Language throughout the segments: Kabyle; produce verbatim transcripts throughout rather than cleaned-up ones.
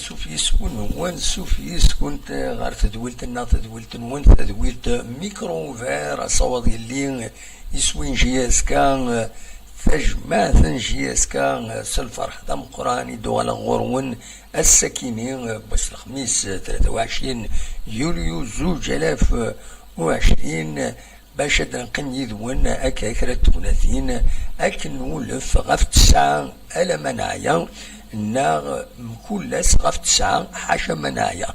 Suf yes-wen, wen suf yes-kunt ɣer tedwilt-nneɣ, tedwilt-nwen, tedwilt Micro Ouvert, asawaḍ yelli iswin J S K, tajmaɛt n J S K, s lferḥ d ameqqran i d-uɣaleɣ ɣur-wen ass-akini, wass lexmis, tlata u ɛecrin yulyu zuǧ alaf u ɛecrin, bac ad neqqim yid-wen akka kra n tegnatin, akken nwulef ɣef tesɛa alamma neɛya, neɣ mkul ass ɣef tesɛa, ḥaca ma neɛya.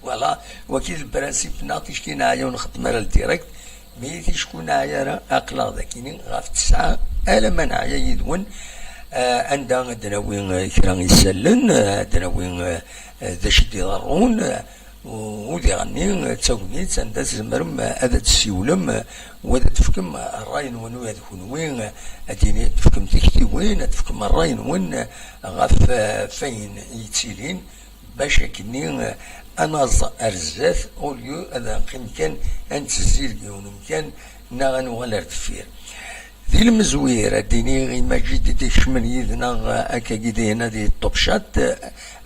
Voilà, waki d lprinsip-nneɣ, ticki neɛya ur nxeddem ara le direct, mi ticki ur neɛya ara, aql-aɣ dakini ɣef tesɛa alamma neɛya yid-wen, eh, anda ad d-nawi, eh, kra isallen, eh, ad d-nawi, eh, d acu i d-iḍerrun, eh, u diɣenni d tagnit anda tzemrem ad d-tessiwlem, u ad d-tefkem ṛṛay-nwen, u ad kunwi ad d-tini, ad d-tefkem tiktiwin, ad d-tefkem ṛṛay-nwen ɣef, eh, wayen yettilin, bac akkenni, eh, ad naẓ ar zdat, au lieu ad neqqim kan ad nettezzi deg yiwen umkan neɣ ad nuɣal ar deffir. Di lemzwir, ad d-iniɣ i Majid i d-ikecmen yid-neɣ, eh, akkagi dihin di Top Chat, eh,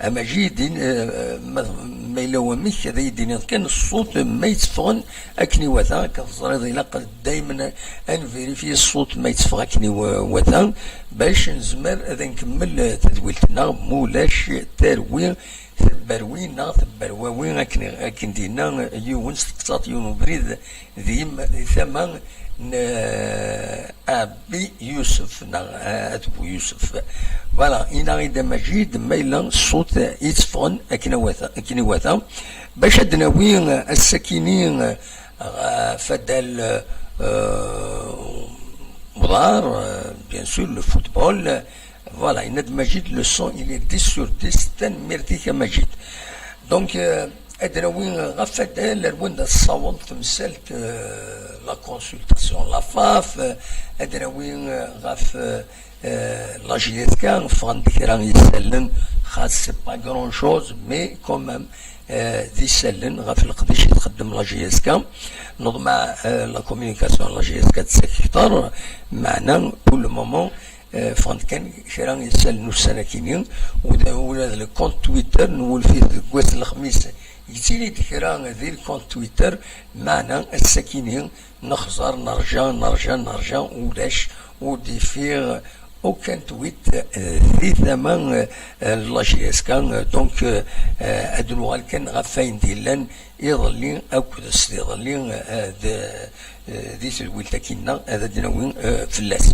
a Majid, in-, eh, ma, ma yella wamek, ad iyi-d-tiniḍ kan ṣṣut ma yetteffɣen akken iwata, akken teẓriḍ, ilaq daymen ad nvirifyi ṣṣut ma yetteffeɣ akken iwata, bac nezmer ad nkemmel, eh, tadwilt-nneɣ, ma ulac tarwi, tebberwi neɣ tebberwawi, akken, akken d-yenna yiwen s teqṣaḍt, yiwen ubrid di, di tama n, eh, Abi Yusef, neɣ, eh, At Bu Yusef. Voilà, inaɣ-id a Majid, ma yella ṣṣut yetteffɣen akken awata, akken iwata, bac ad d-nawi, eh, ass-akini, eh, ɣef waddal, eh, uḍar, eh, bien sûr, le football, eh, voilà, yenna-d Majid, le son, il est dix sur dix, tanemmirt-ik a Majid. Donc, euh, ad d-nawi ɣef waddal ar wanda tessaweḍ temsalt, euh, la consultation, la FAF, euh, ad d-nawi, euh, ɣef, euh, euh, la J S K, ffɣen-d kra n yisallen, xas c'est pas grand chose, mais quand même, euh, d isallen ɣef leqdic i txeddem la J S K. Neḍmeɛ, euh, la communication n la J S K d-tessakter, meɛna, pour le moment, Eh, ffɣen-d kan kra n yisallen ussan-akini, u d, ula d le compte Twitter nwulef-it deg wass n lexmis, yettili-d kra di le compte Twitter, meɛna ass-akini nexẓer, nerja, nerja, nerja, ulac, ur d-ifiɣ aucun tweet, eh, di tama, eh, n la J S K, eh, donc, eh, eh, ad nuɣal kan ɣef wayen d-yellan iḍelli akked s iḍelli, eh, d, eh, di tedwilt-agi-nneɣ ad d-nawi, eh, fell-as.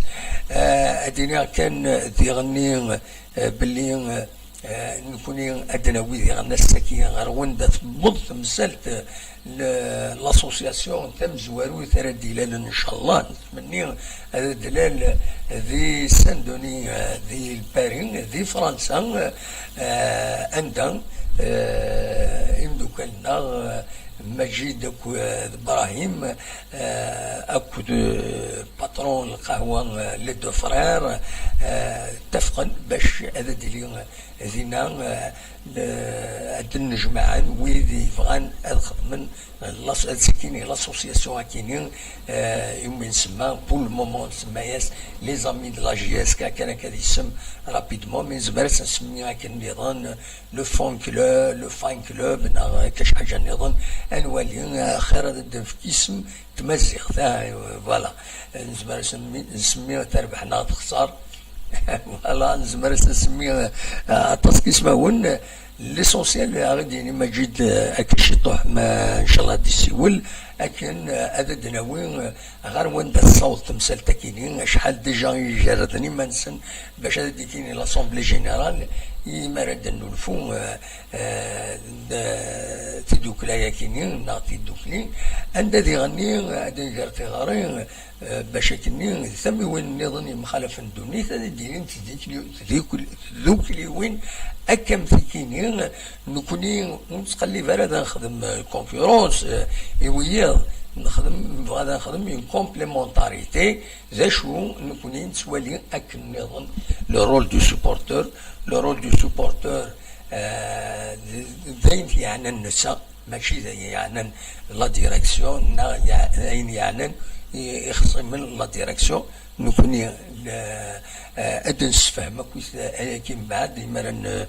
Eh, ad iniɣ kan, eh, diɣenni, eh, belli, eh, nekkni ad d-nawi diɣen ass-agi ɣer wanda tewweḍ temsalt, eh, l-, l'association tamezwarut ara d-ilalen, ncallah, nettmenni ad d-lal di Saint-Denis, eh, di Paris, di Fransa, eh, anda, eh, imeddukal-nneɣ, eh, Majid akked Brahim, eh, akked, eh, patron n lqahwa, eh, Les Deux Frères, eh, ttafqen bac ad d-tili dinna, eh, ad d-nnejmaɛen wid yebɣan ad xedmen las-, ad ttekkin i l'association akini, eh, umi nsemma, pour le moment, nsemma-yas Les Amis de la J S K, kan akka d isem, rapidement, mi nezmer ad s-nsemmi akken nniḍen, le fan club, le fan club, neɣ akka ḥaǧa nniḍen, ad nwali, eh, xir ad d-nefk isem n tmaziɣt, ah, voilà. Nezmer ad s-nsemmi, nsemmi terbeḥ neɣ texṣer. Voilà, nezmer ad s-nsemmi, eh, aṭas n yismawen. L'essentiel, aɣ-d-yini Majid, eh, akka ciṭuḥ, ma ncallah ad d-isiwel, akken, eh, ad d-nawi, eh, ɣer wanda tessaweḍ temsalt-akini, acḥal déjà ijerrden iman-nsen bac ad d-ikini l'Assemblée Générale, imi ara d-nulfu, eh, eh, d, tidukla-yakini, neɣ tidukli, anda diɣenni ad iger tiɣri, eh, bac akkenni d tamiwin nniḍen yemxalafen ddunit ad d-ilint tdukli-, tdukli-, tdukliwin akka am tikini, nekkni ur nettqellib ara ad nexdem, eh, concurrence, eh, i wiyiḍ, nexdem, nebɣa ad nexdem une complémentarité, d acu nekkni nettwali akken nniḍen, le rôle du supporteur, le rôle du supporteur, eh, d, d ayen yeɛnan netta, mačči d ayen yeɛnan la direction, neɣ ye-, ayen yeɛnan ixṣimen, la direction. Nekkni ad d-nessefhem akkit ayagi mbeɛd, imi ara n-,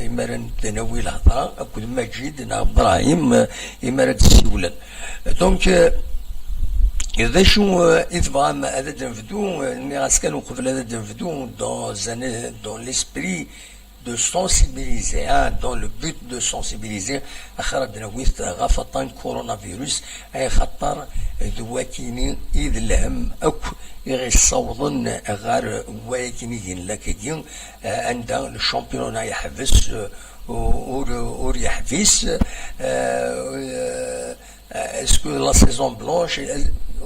imi ara d-nawi lhedra akked Maǧid neɣ Brahim, imi ara d-ssiwlen. Donc, d acu i tebɣam ad d-nebdu? Nniɣ-as kan uqbel ad d-nebdu, dans un, dans l'esprit de sensibiliser, hein, dans le but de sensibiliser, axir ad d-nawi ɣef aṭṭan coronavirus, ay xaṭer d wakini i d lhem akk i ɣ-yessawḍen ɣer wayakini gen lakagi, anda le championnat yeḥbes, ur, ur yeḥbis, est-ce que la saison blanche,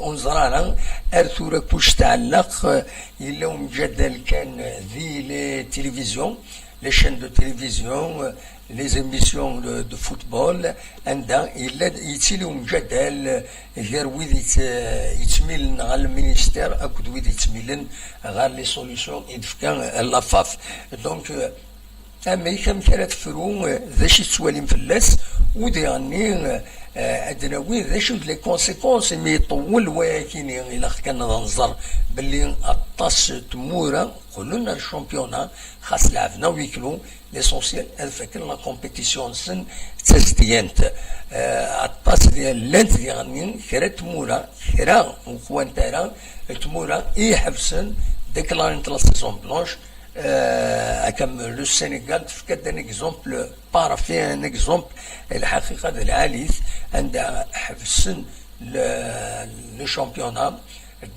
ur neẓri ara, ar tura kullec tɛelleq, yella umǧadal kan di les télévisions, les chaînes de télévision, les émissions de, de football, anda yella yettili umǧadal gar wid yettmilen ɣer le ministère akked wid yettmilen ɣer les solutions i d-tefka la FAF. Donc, amek, amek ara tefru, d acu i tettwalim fell-as, u diɣenni ad d-nawi d acu d les conséquences imi iṭewwel wayakini. Ilaq kan ad nẓer belli aṭas n tmura qqlen ar championnat, xas leɛben à huis clos, l'essentiel ad faken la compétition-nsen d tazedyant. Aṭas di, llant diɣenni kra n tmura, kra ur qwant ara tmura i iḥebsen, déclarent la saison blanche, comme le Sénégal, tefka-d un exemple parfait, un exemple, lḥaqiqa d lɛali-t, anda ḥebsen le, le championnat,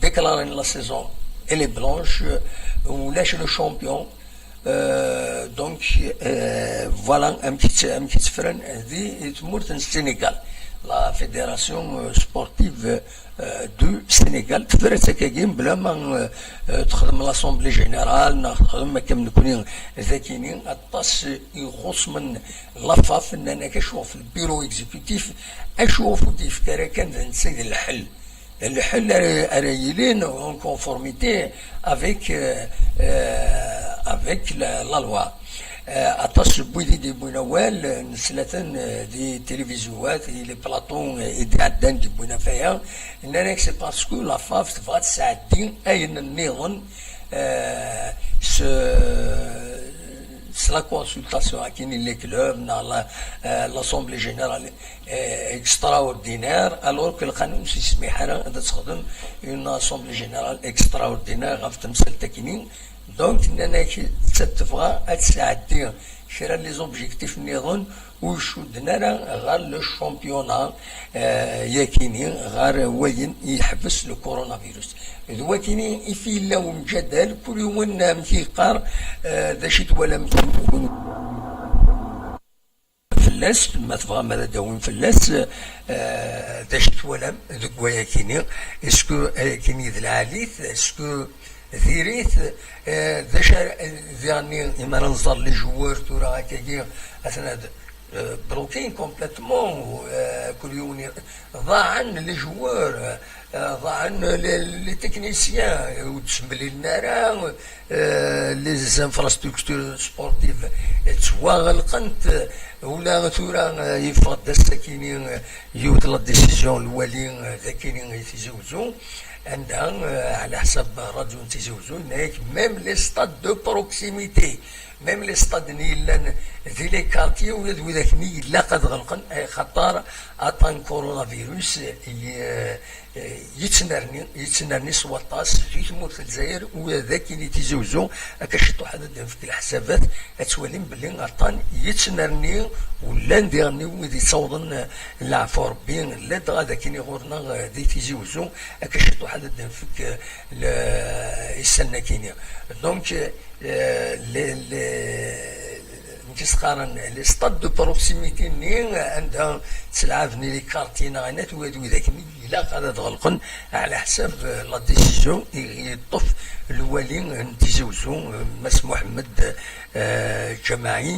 déclarent la saison, elle est blanche, ulac le champion. Donc, voilà amek i tt-, amek i tt-ffren di tmurt n Sénégal, la fédération sportive du Sénégal. Tefra-tt akkagi bla ma texdem l'assemblée générale neɣ texdem, akka nekkni d akini, aṭas i ixuṣmen la FAF, nnan-ak acu ɣef le bureau exécutif, acu ɣef ur d-yefka ara kan d netta i d lḥel. Lḥel ara, ara yilin en conformité avec, avec la, la loi. Aṭas n wid i d-yewwin awal, nesla-ten di tilivizyuwat, di les plateaux i d-iɛeddan d-yewwin ɣef waya, nnan-ak c'est parce que la FAF tebɣa ad tesɛeddi ayen nniḍen s, s la consultation akini les clubs neɣ la, l'assemblée générale extraordinaire, alors que lqanun ur s-yesmiḥ ara ad texdem une assemblée générale extraordinaire ɣef temsalt akini. Donc, nnan-ak tebɣa ad tesɛeddi kra n les objectifs nniḍen ur icudden ara ɣer le championnat, yakini ɣer wayen i yeḥbes le coronavirus. D wakini i fi yella umǧadal, kul yiwen amek i yeqqar, d acu i twalam fell-as, ma tebɣam ad d-awim fell-as, d acu i twalam deg wayakini? Est-ce que ayakini d lɛali-t? Est-ce que diri-t? D acu ara, diɣenni, imi ara nẓer les joueurs tura akkagi, atan ad bloqués complètement, kul yiwen i-, ḍaɛen les joueurs, ḍaɛen les, les techniciens, ur d-semlilen ara, les infrastructures sportives ttwaɣelqent. Ula tura yeffeɣ-d ass-akini yiwet la décision n lwali d akini i Tizi Wezzu, anda, ɛla ḥsab ṛṛadyu n Tizi Wezzu, yenna-yak même les stades de proximité, même les stades-nni yellan di les quartiers, ula d widak-nni ilaq ad ɣelqen, ay xaṭer aṭṭan n coronavirus yettnerni, yettnerni s waṭas di tmurt n Lezzayer, ula d akini Tizi Wezzu. Akka ciṭuḥ ad d-nefk leḥsabat, ad twalim belli aṭṭan yettnerni, u llan diɣenni wid yettawḍen leɛfu Rebbi, ladɣa d akini ɣur-neɣ di Tizi Wezzu. Akka ciṭuḥ ad d-nefk le, isallen akini. Donc, les, les, amek i s-qqaren, les stades de proximité-nni anda ttelɛaben les quartiers neɣ ayen, ad twaliḍ widak-nni ilaq ad, ad ɣelqen, ɛla ḥsab la décision i yeṭṭef lwali n Tizi Wezzu, Mass Muḥemmed Ǧamaɛi,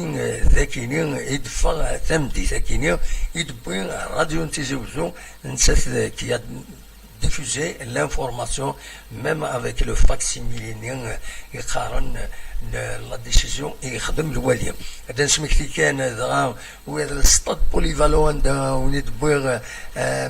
d akini i d-teffeɣ tameddit akini i d-tewwi ṛṛadyu n Tizi Wezzu, nettat qui a diffuser l'information, même avec le facsimile-nni, euh, yeqqaren, euh, la décision i yexdem lwali. Ad d-nesmekti kan, euh, dɣa wiyaḍ le stade polyvalent anda wen-id-wwiɣ, euh,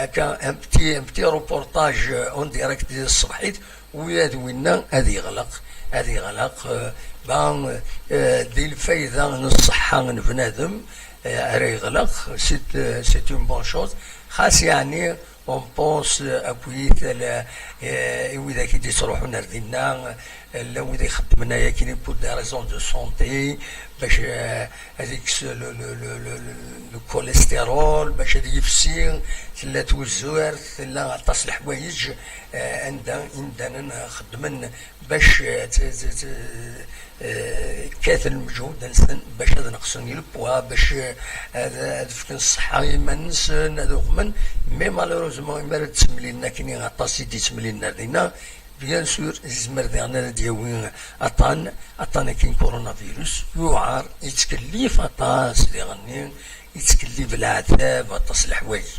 akka un petit, un petit reportage, euh, en direct di tṣebḥit. Ula d winna ad yeɣleq, ad yeɣleq, euh, ben, euh, di lfayda n ṣṣeḥḥa n bnadem, euh, ara yeɣleq, c'est, euh, c'est une bonne chose. Xas yeɛni, on pense, euh, akkit, euh, i widak i d-yettruḥun ar dinna, euh, llan wid ixeddmen ayakini pour des raisons de santé, bac, euh, ad yekkes le, le, le, le, le, le cholestérol, bac ad yefsi, tella tuzzuert, tella aṭas leḥwayeǧ, euh, anda imdanen xeddmen bac, euh, t-, t-, t-, euh, kkaten lmeǧhud-nsen bac ad neqsen i le poids, bac, euh, ad, ad fken ṣṣeḥḥa i yiman-nsen, ad uqmen. Mais malheureusement, imi ara d-ttemlilen akkenni aṭas i d-yettemlilen ar dinna, bien sûr, yezmer diɣen ad d-yawi aṭṭan, aṭṭan-agi n coronavirus, yuɛer, yettkellif aṭas diɣenni, yettkellif leɛtab, aṭas leḥwayeǧ.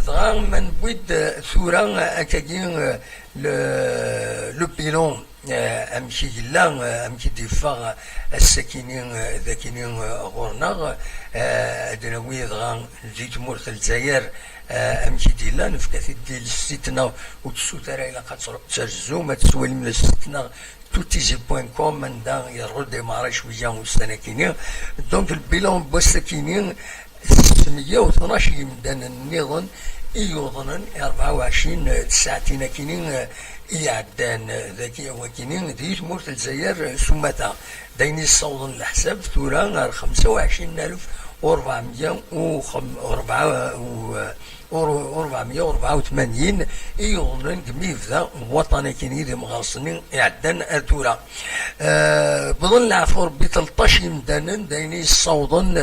Dɣa ma newwi-d, euh, tura, euh, akkagi, euh, le, le bilan, euh, amek i yella, euh, amek i d-yeffeɣ, euh, ass-akini, euh, d akini, euh, ɣur-neɣ, euh, ad d-nawi dɣa di tmurt n Lezzayer, euh, amek i d-yella, nefka-t-id di le site-nneɣ, ur tessut ara ilaq ad tru-, ad terzum, ad tettwalim le site-nneɣ, toutizi point com, anda i redémarré cwiya ussan-akini. Donc, le bilan n wass-akini, ستمية وثناش yimdanen nniḍen i yuḍnen i rebɛa u ɛecrin tsaɛtin akini, eh, i iɛeddan, eh, dagi, wakini, di tmurt n Lezzayer, eh, s umata. D ayen yessawḍen leḥsab tura ar xemsa u ɛecrin alef u rebɛemya u xem-, u rebɛa u, eh, u rebɛemya u rebɛa u tmanyin i yuḍnen deg mi yebda waṭṭan-akini d imɣersen-nni iɛeddan ar tura. Eh, bḍan leɛfu Rebbi tleṭṭac yimdanen d ayen i yessawḍen,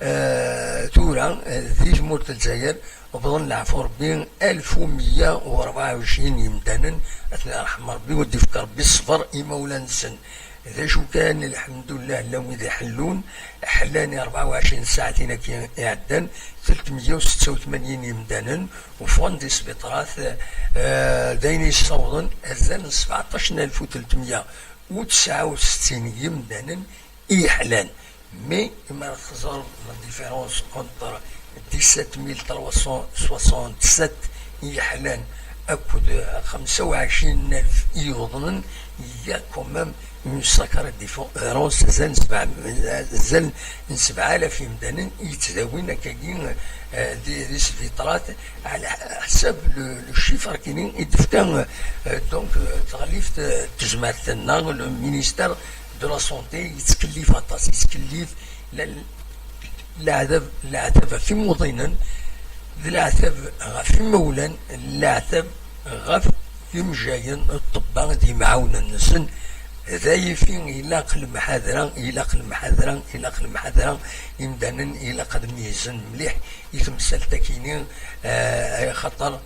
eh, tura, eh, di tmurt n Lezzayer, bḍan leɛfu Rebbi alef u meyya u rebɛa u ɛecrin yimdanen, ad ten-yerḥem Rebbi, u ad d-yefk Rebbi ṣṣber i imawlan-nsen. D acu kan, lḥemdullah, llan wid iḥellun, ḥellan i rebɛa u ɛecrin ssaɛtin-agi iɛeddan, telt meyya u setta u tmanyin yimdanen, u ffɣen di sbiṭrat, eh, d ayen yessawḍen azal n sebɛeṭṭac alef u telt meyya u tesɛa u settin yimdanen i yeḥlan. Mais, imi ara teẓrem la différence entre dix-sept mille trois cent soixante-sept i yeḥlan akked xemsa u ɛecrin alef i yuḍnen, il y a quand même une sacrée différence, azal n sebɛa, azal n sebɛa alaf imdanen i yettdawin akkagi, eh, di, di sbiṭrat, ɛla ḥsab le, le chiffre-kini i d-tefka, eh, donc, eh, tɣellift, eh, n tezmert-nneɣ, le ministère de la santé, yettkellif aṭas, yettkellif la, leɛtab, leɛtab ɣef imuḍinen, d leɛtab ɣef imawlan, leɛtab ɣef yimejjayen, ṭṭebba d yimɛawnen-nsen. D ayifi ilaq lemḥadra, ilaq lemḥadra, ilaq lemḥadra. Imdanen ilaq ad meyyzen mliḥ i temsalt-akini, eh, axaṭer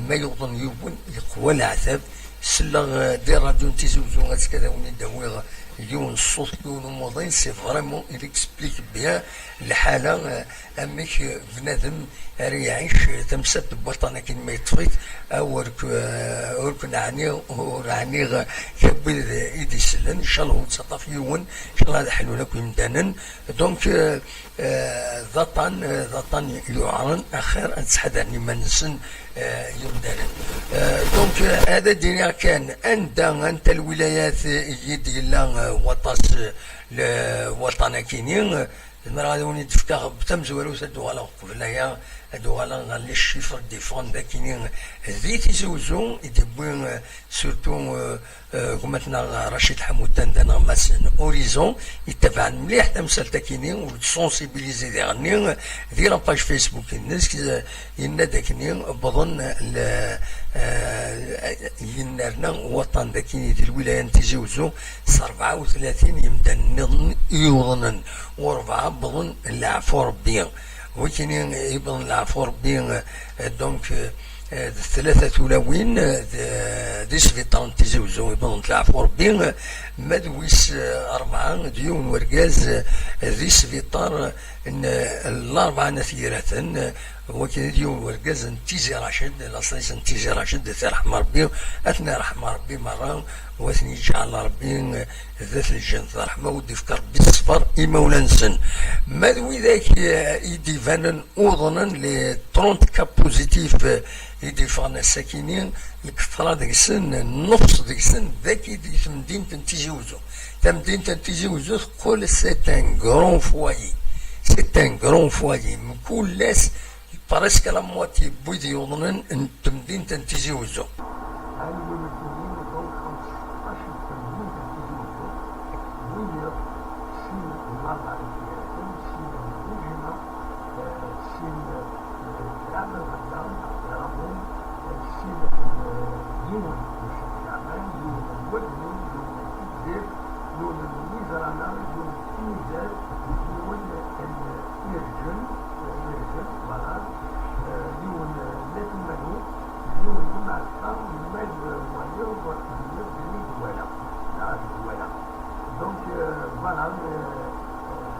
ma yuḍen yiwen, yeqwa leɛtab. Selleɣ, eh, di ṛṛadyu n Tizi Uzzu, azekka ad awen-id-awiɣ yiwen ṣṣut, yiwen umuḍin, c'est vraiment, il explique bien lḥala, eh, amek, eh, bnadem ara iɛic, eh, tamsalt n waṭṭan akken ma yeṭṭef-it, aw ur k-, eh, ur ken-ɛniɣ, ur ɛniɣ, eh, kra n wid i d-isellen, ncallah ur ttaṭṭaf yiwen, ncallah ad ḥlun akk yimdanen. Donc, eh, eh, d aṭṭan, eh, d aṭṭan yuɛren, axir ad ttḥadaren iman-nsen, eh, yimdanen. Eh, donc, eh, ad d-iniɣ kan anda, anta lwilayat, eh, i d-yella, eh, waṭas, eh, le-, waṭṭan-akini, eh, zemreɣ ad awen-d-fkeɣ tamezwarut, ad d-uɣaleɣ qbel aya, ad d-uɣaleɣ ɣer les chiffres de défense d akini, eh, di Tizi Uzzu i d-yewwi, eh, surtout, eh, eh, gma-tneɣ Racid Ḥamut, anda aneɣmas n Horizon, yettabaɛen mliḥ tamsalt-akini, u yettsensibilizi diɣenni di la page Facebook-ines, eh, yenna-d akini, wwḍen le-, eh, yennerna waṭṭan d akini di lwilaya n Tizi Uzzu s rebɛa u tlatin yimdanen nniḍen i yuḍnen, u rebɛa wwḍen leɛfu Rebbi. Wikini i wwḍen leɛfu Rebbi, eh, donc, eh, Eh, d tlata tulawin, eh, d, d isbiṭaren n Tizi Uzzu i wwḍent leɛfu Rebbi, eh, ma d wis, eh, rebɛa d yiwen wergaz, eh, d isbiṭar, n, eh, Larebɛa n At Yiraten, eh, wagi d yiwen wergaz n Tizi Racid, laṣel-is n Tizi Racid, ad t-iṛḥem Ṛebbi, ad ten-iṛḥem Ṛebbi merra, u ad ten-yeǧɛel Ṛebbi, eh, d at lǧennet d ṛṛeḥma, u d-ifk Ṛebbi ṣṣber i imawlan-nsen. Ma d widak, eh, i d-ibanen uḍnen, les trente cas positifs, eh, i d-iffɣen ass-akini, lketṛa deg-sen, nnefṣ deg-sen, dagi di temdint n Tizi Wezzu. Tamdint n Tizi Wezzu teqqel, c'est un grand foyer. C'est un grand foyer. Mkul ass, presque la moitié n wid yuḍnen n temdint n Tizi Wezzu. Sin, eh, leɛmer hegga, iɛraben, eh, sin, eh, yiwen n leɛmer, yiwen n Wagnu, yiwen n Tegzirt, yiwen n Mizrana, yiwen n Tinizal, yiwen n Irǧen, eh, Irǧen, voilà, eh, yiwen n At Umalu, yiwen n Mɛesqa, ma d wayeḍ n Bni Dwala, neɣ Dwala. Donc, euh, voilà, euh, euh,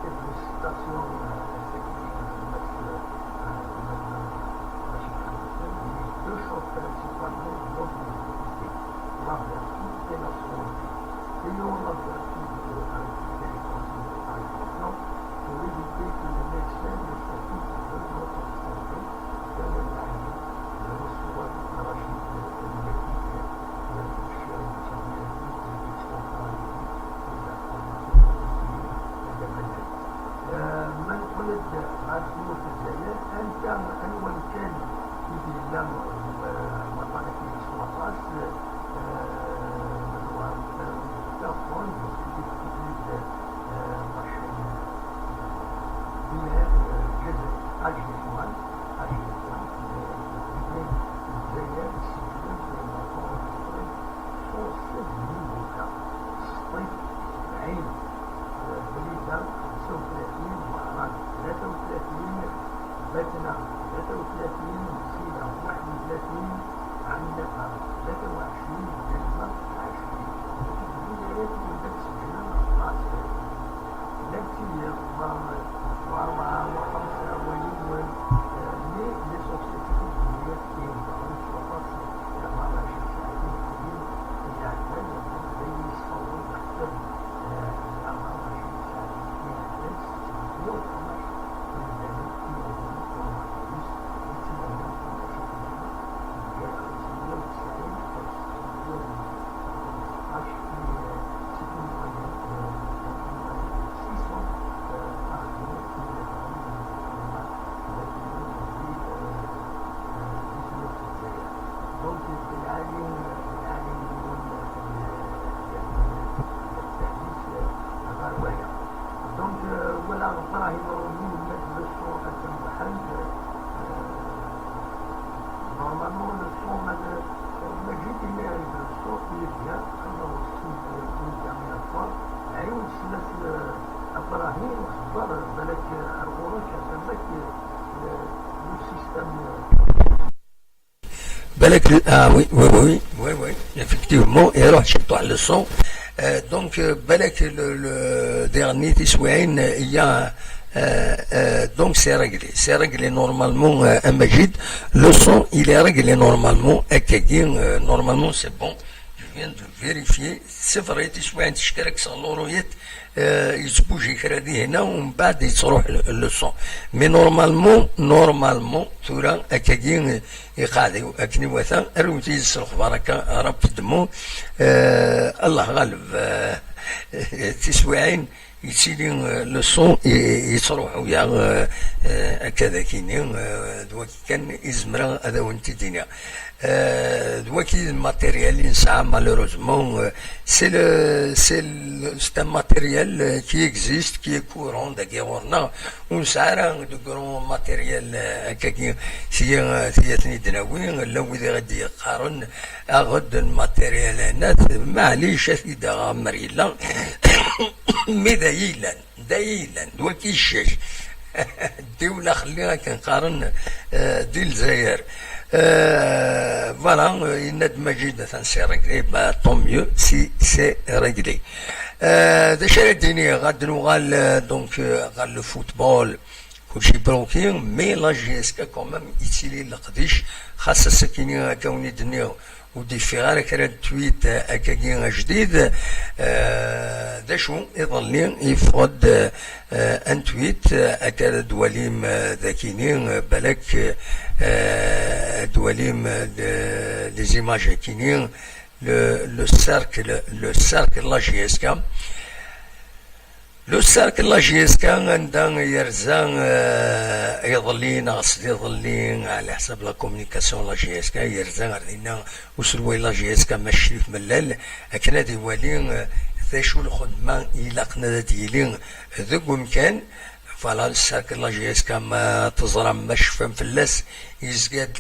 cette station, euh, cette, euh, deux choses principalement, donc, la vertu et la source. Ayant la vertu de, avec les conseils, par exemple, pour éviter que les médecins ne s'occupent de notre santé, Ma nqel-d ɣer tmurt n Lezzayer, anta, anwa kan i d-yella, eh, waṭan-agi s waṭas, eh, eh, Lezzayer, sṭif sebɛin, Blida xemsa u tlatin, Wehran tlata u tlatin, Batna tlata u tlatin, Msila waḥed u tlatin, Ɛinaba tlata u ɛecrin, Djelma ɛecrin. Lwilayat yebda tseǧǧen aṭas. Llant tiyiḍ, wa, wa rebɛa, wa xemsa, wa yiwen, eh, mais l'essentiel c'est que Lwilayat yebda aṭas, eh, rebɛa u ɛecrin saɛa i iɛeddan, d ayen yessawḍen leḥsab. Donc, c'est la ligne, la ligne, euh, le service, euh, ɣer waya. Donc, euh, voilà, Ibrahim Rumi, le son, euh, normalement, le son, euh, Majid, il est, le son, il est bien, comme on le dit, euh, une dernière fois. عيون سمعت، آه، إبراهيم خبر بالك، آه، الغروب كان بالك، آه، le système, آه، Balak, ah oui, oui, oui, oui, oui, oui, effectivement, et alors, je dois le son. Euh, donc, euh, balak, le, le dernier tiswiɛin, euh, il y a, euh, euh, donc c'est réglé. C'est réglé normalement, euh, à Majid. Le son, il est réglé normalement. Akkagi, euh, normalement, c'est bon. Je viens de vérifier. C'est vrai, tiswiɛin, je crois que c'est l'oruyet. Euh, yettbuji kra di hna, u mbeɛd yettruḥ le, le son. Mais normalement, normalement, tura, akkagi, eh, iqeɛɛed akken iwata, rwet-iyi-d s lexbar akka, rapidement. Euh, Allah ɣaleb, euh, tiswiɛin, yettili, euh, le son, i, yettruḥu, ya, euh, euh, akka d akini, euh, d waki kan i zemreɣ ad awen-t-id-iniɣ. Euh, d waki d matériel i nesɛa, malheureusement, euh, c'est le, c'est le, c'est un matériel, euh, qui existe, qui est courant, dagi ɣur-neɣ, ur nesɛi ara de grand matériel, euh, akkagi, tiya, tiya ten-id-nawi, llan wid i ɣ-d-yeqqaren, aɣ-d matériel, anat, maɛlic, ad t-id-aɣeɣ mer yella, mi d ay yellan. D ay yellan, d waki ccac. Ddiwla xelli akken qqaren, eh, di Lezzayer. Euh, voilà, euh, yenna-d Majid, atan c'est réglé, bah, tant mieux si c'est réglé. Euh, d acu ara d-iniɣ, ad nuɣal, euh, donc, euh, ɣer le football, kulci broki, mais la J S K quand même yettili leqdic, xas ass-akini akka wen-id-nniɣ, ur d-yeffiɣ ara kra n tweet, euh, akkagi ajdid. Euh, d acu, iḍelli yeffeɣ-d, euh, euh, un tweet, euh, akka ad d-twalim, euh, dakini, euh, balak, euh, ad d-twalim, euh, le- les images akini, le, le cercle, le cercle la J S K. Le cercle la J S K, anda yerza, euh, iḍelli neɣ sdiḍelli, ɛla ḥsab la communication la J S K, yerza ɣer dinna uselway la J S K Mac Crif Mellal, akken ad iwali, euh, d acu lxedma ilaqen ad d-yili deg umkan. Voilà, le cercle la J S K, ma teẓram, ma tecfam fell-as, yezga-d,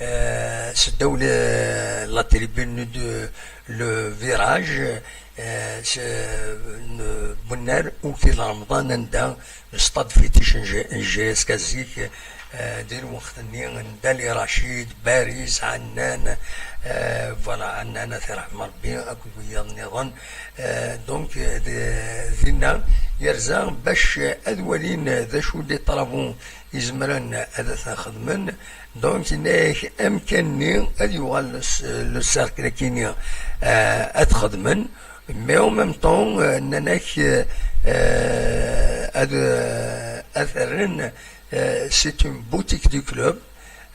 euh, seddaw le- la tribune de le virage, euh, s- n- Bunnar, Ukti Lemḍan, anda le stade fétiche n J- n J S K zik, euh, di lweqt-nni, n Dali Racid, Baris, Ɛannan, euh, voilà, Ɛannan, ad t-irḥem Rebbi, akked wiyaḍ nniḍen. Euh, donc, euh, d- dinna yerza bac, euh, ad walin, euh, d acu des travaux izemren ad t-xedmen. Donc, yenna-yak amkan-nni ad yuɣal le s- le cercle akini, euh, ad xedmen. Mais en même temps, euh, nnan-ak, euh, euh, ad, euh, ad rren, euh, c'est une boutique du club.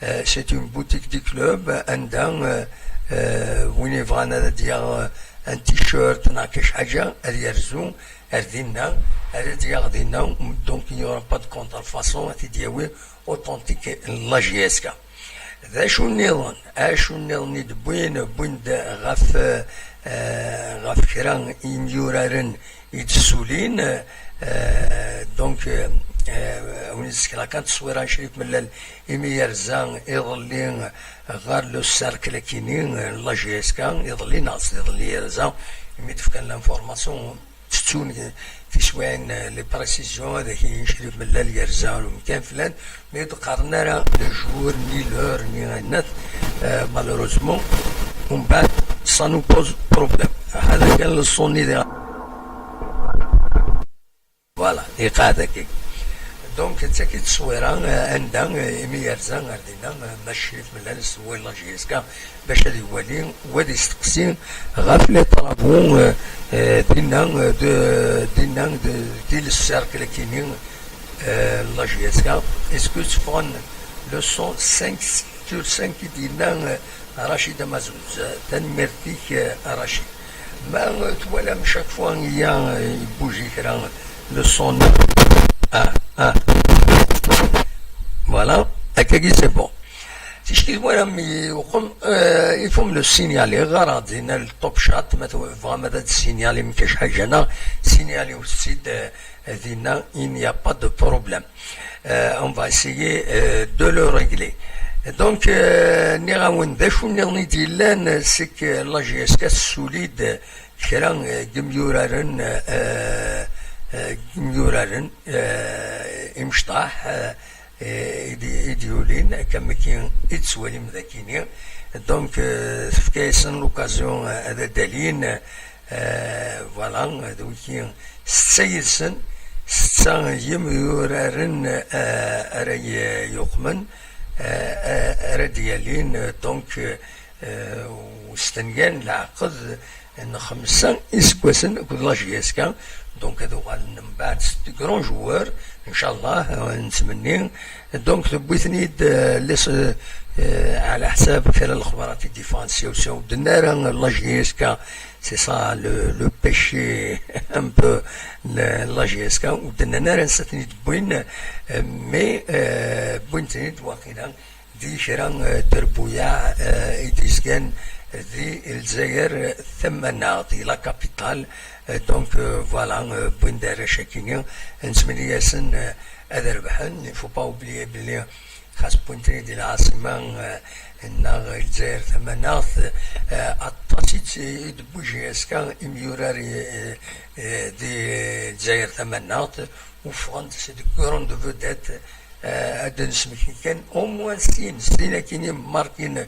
Euh, c'est une boutique du club anda, euh, euh, win yebɣan ad d-yaɣ, euh, un t-shirt neɣ kra ḥaǧa, ad yerzu ar dinna, ad d-yaɣ dinna. Donc il n'y aura pas de contrefaçon, ad t-id-yawi authentique n la J S K. D acu nniḍen? Acu nniḍen i d-wwin? Wwin-d ɣef, euh, ɣef kra n yimyuraren i d-ssulin. Euh, donc, euh, euh, win i d-sekla kan tteswira n Crif Mellal imi yerza iḍelli ɣer le cercle akini, euh, la J S K, iḍelli neɣ s iḍelli yerza, imi d-fkan l'information, ttettun tiswiɛin, euh, les précisions, ad ak-yini Crif Mellal yerza ɣer umkan flan, mi ur d-qqaren ara le jour, ni l'heure, ni ayen, euh, malheureusement, umbeɛd, ça nous pose problème. Hada kan le son-nni diɣ. Voilà, iqeɛɛed akka. Donc, d tagi tteswira, euh, anda, euh, imi yerza ɣer dinna, euh, Mac Crif Mellal s wala J S K, bac ad iwali, u ad isteqsi ɣef les travaux, euh, euh, dinna, euh, de, dinna, de, di le cercle akini, euh, la J S K. Est-ce que tu prends le son cinq sur cinq i d-yenna, euh, Rachid Amazuz? Tanemmirt-ik, euh, a Rachid. Ma, euh, twalam chaque fois ya, euh, yebbuji kra le son. Ah, ah. Voilà, akkagi c'est bon. Ticki twalam yuqem, euh, il faut me le signaler, ɣer-aɣ-d dinna le top chat, ma tebɣam ad d-signalim kra ḥaǧa neɣ signalim-t-id, euh, dinna, il n'y a pas de problème. Euh, on va essayer, euh, de le régler. Donc, euh, nniɣ-awen d acu nniḍen i d-yellan, c'est que la J S K tessuli-d kra, euh, n yimyuraren, euh, euh, n yimyuraren, euh, imecṭaḥ, euh, i d- i d-yulin, akka am akken i d-tettwalim dakini. Donc, euh, tefka-yasen l'occasion, euh, ad ad-alin, euh, voilà, d wiki setta yid-sen, setta n yimyuraren, euh, ara y- yuqmen, euh, euh, ara d-yalin, euh, donc, euh, euh, ustenyan leɛqed n xemsa iseggasen akked la J S K. Donc, ad uɣalen mbeɛd s de grands joueurs, ncallah, euh, nettmenni. Donc, tewwi-ten-id, euh, les, euh, euh, ɛla ḥsab kra n lexbarat i d-yeffɣen syaw syaw, ur d-tenna ara la J S K, c'est ça le, le péché un peu, la, la J S K, ur d-nnan ara ansa ten-id-wwin, euh, mais, euh, wwin-ten-id waqila di kra, euh, terbuyaɛ, euh, i d-yezgan di Lezzayer Tamaneɣt, di la capitale. Euh, donc, euh, voilà, euh, wwin-d arrac-akini, nettmenni-yasen, euh, ad rebḥen. Il faut pas oublier belli xas wwin-ten-id di lɛaṣima, euh, neɣ Lezzayer Tamaneɣt, euh, aṭas i d- i d-tewwi J S K imyurar, euh, euh, di Lezzayer Tamaneɣt, u ffɣen-d, c'est de grandes vedettes, Eh, ad d-nesmekti kan au moins sin, sin akkin i markin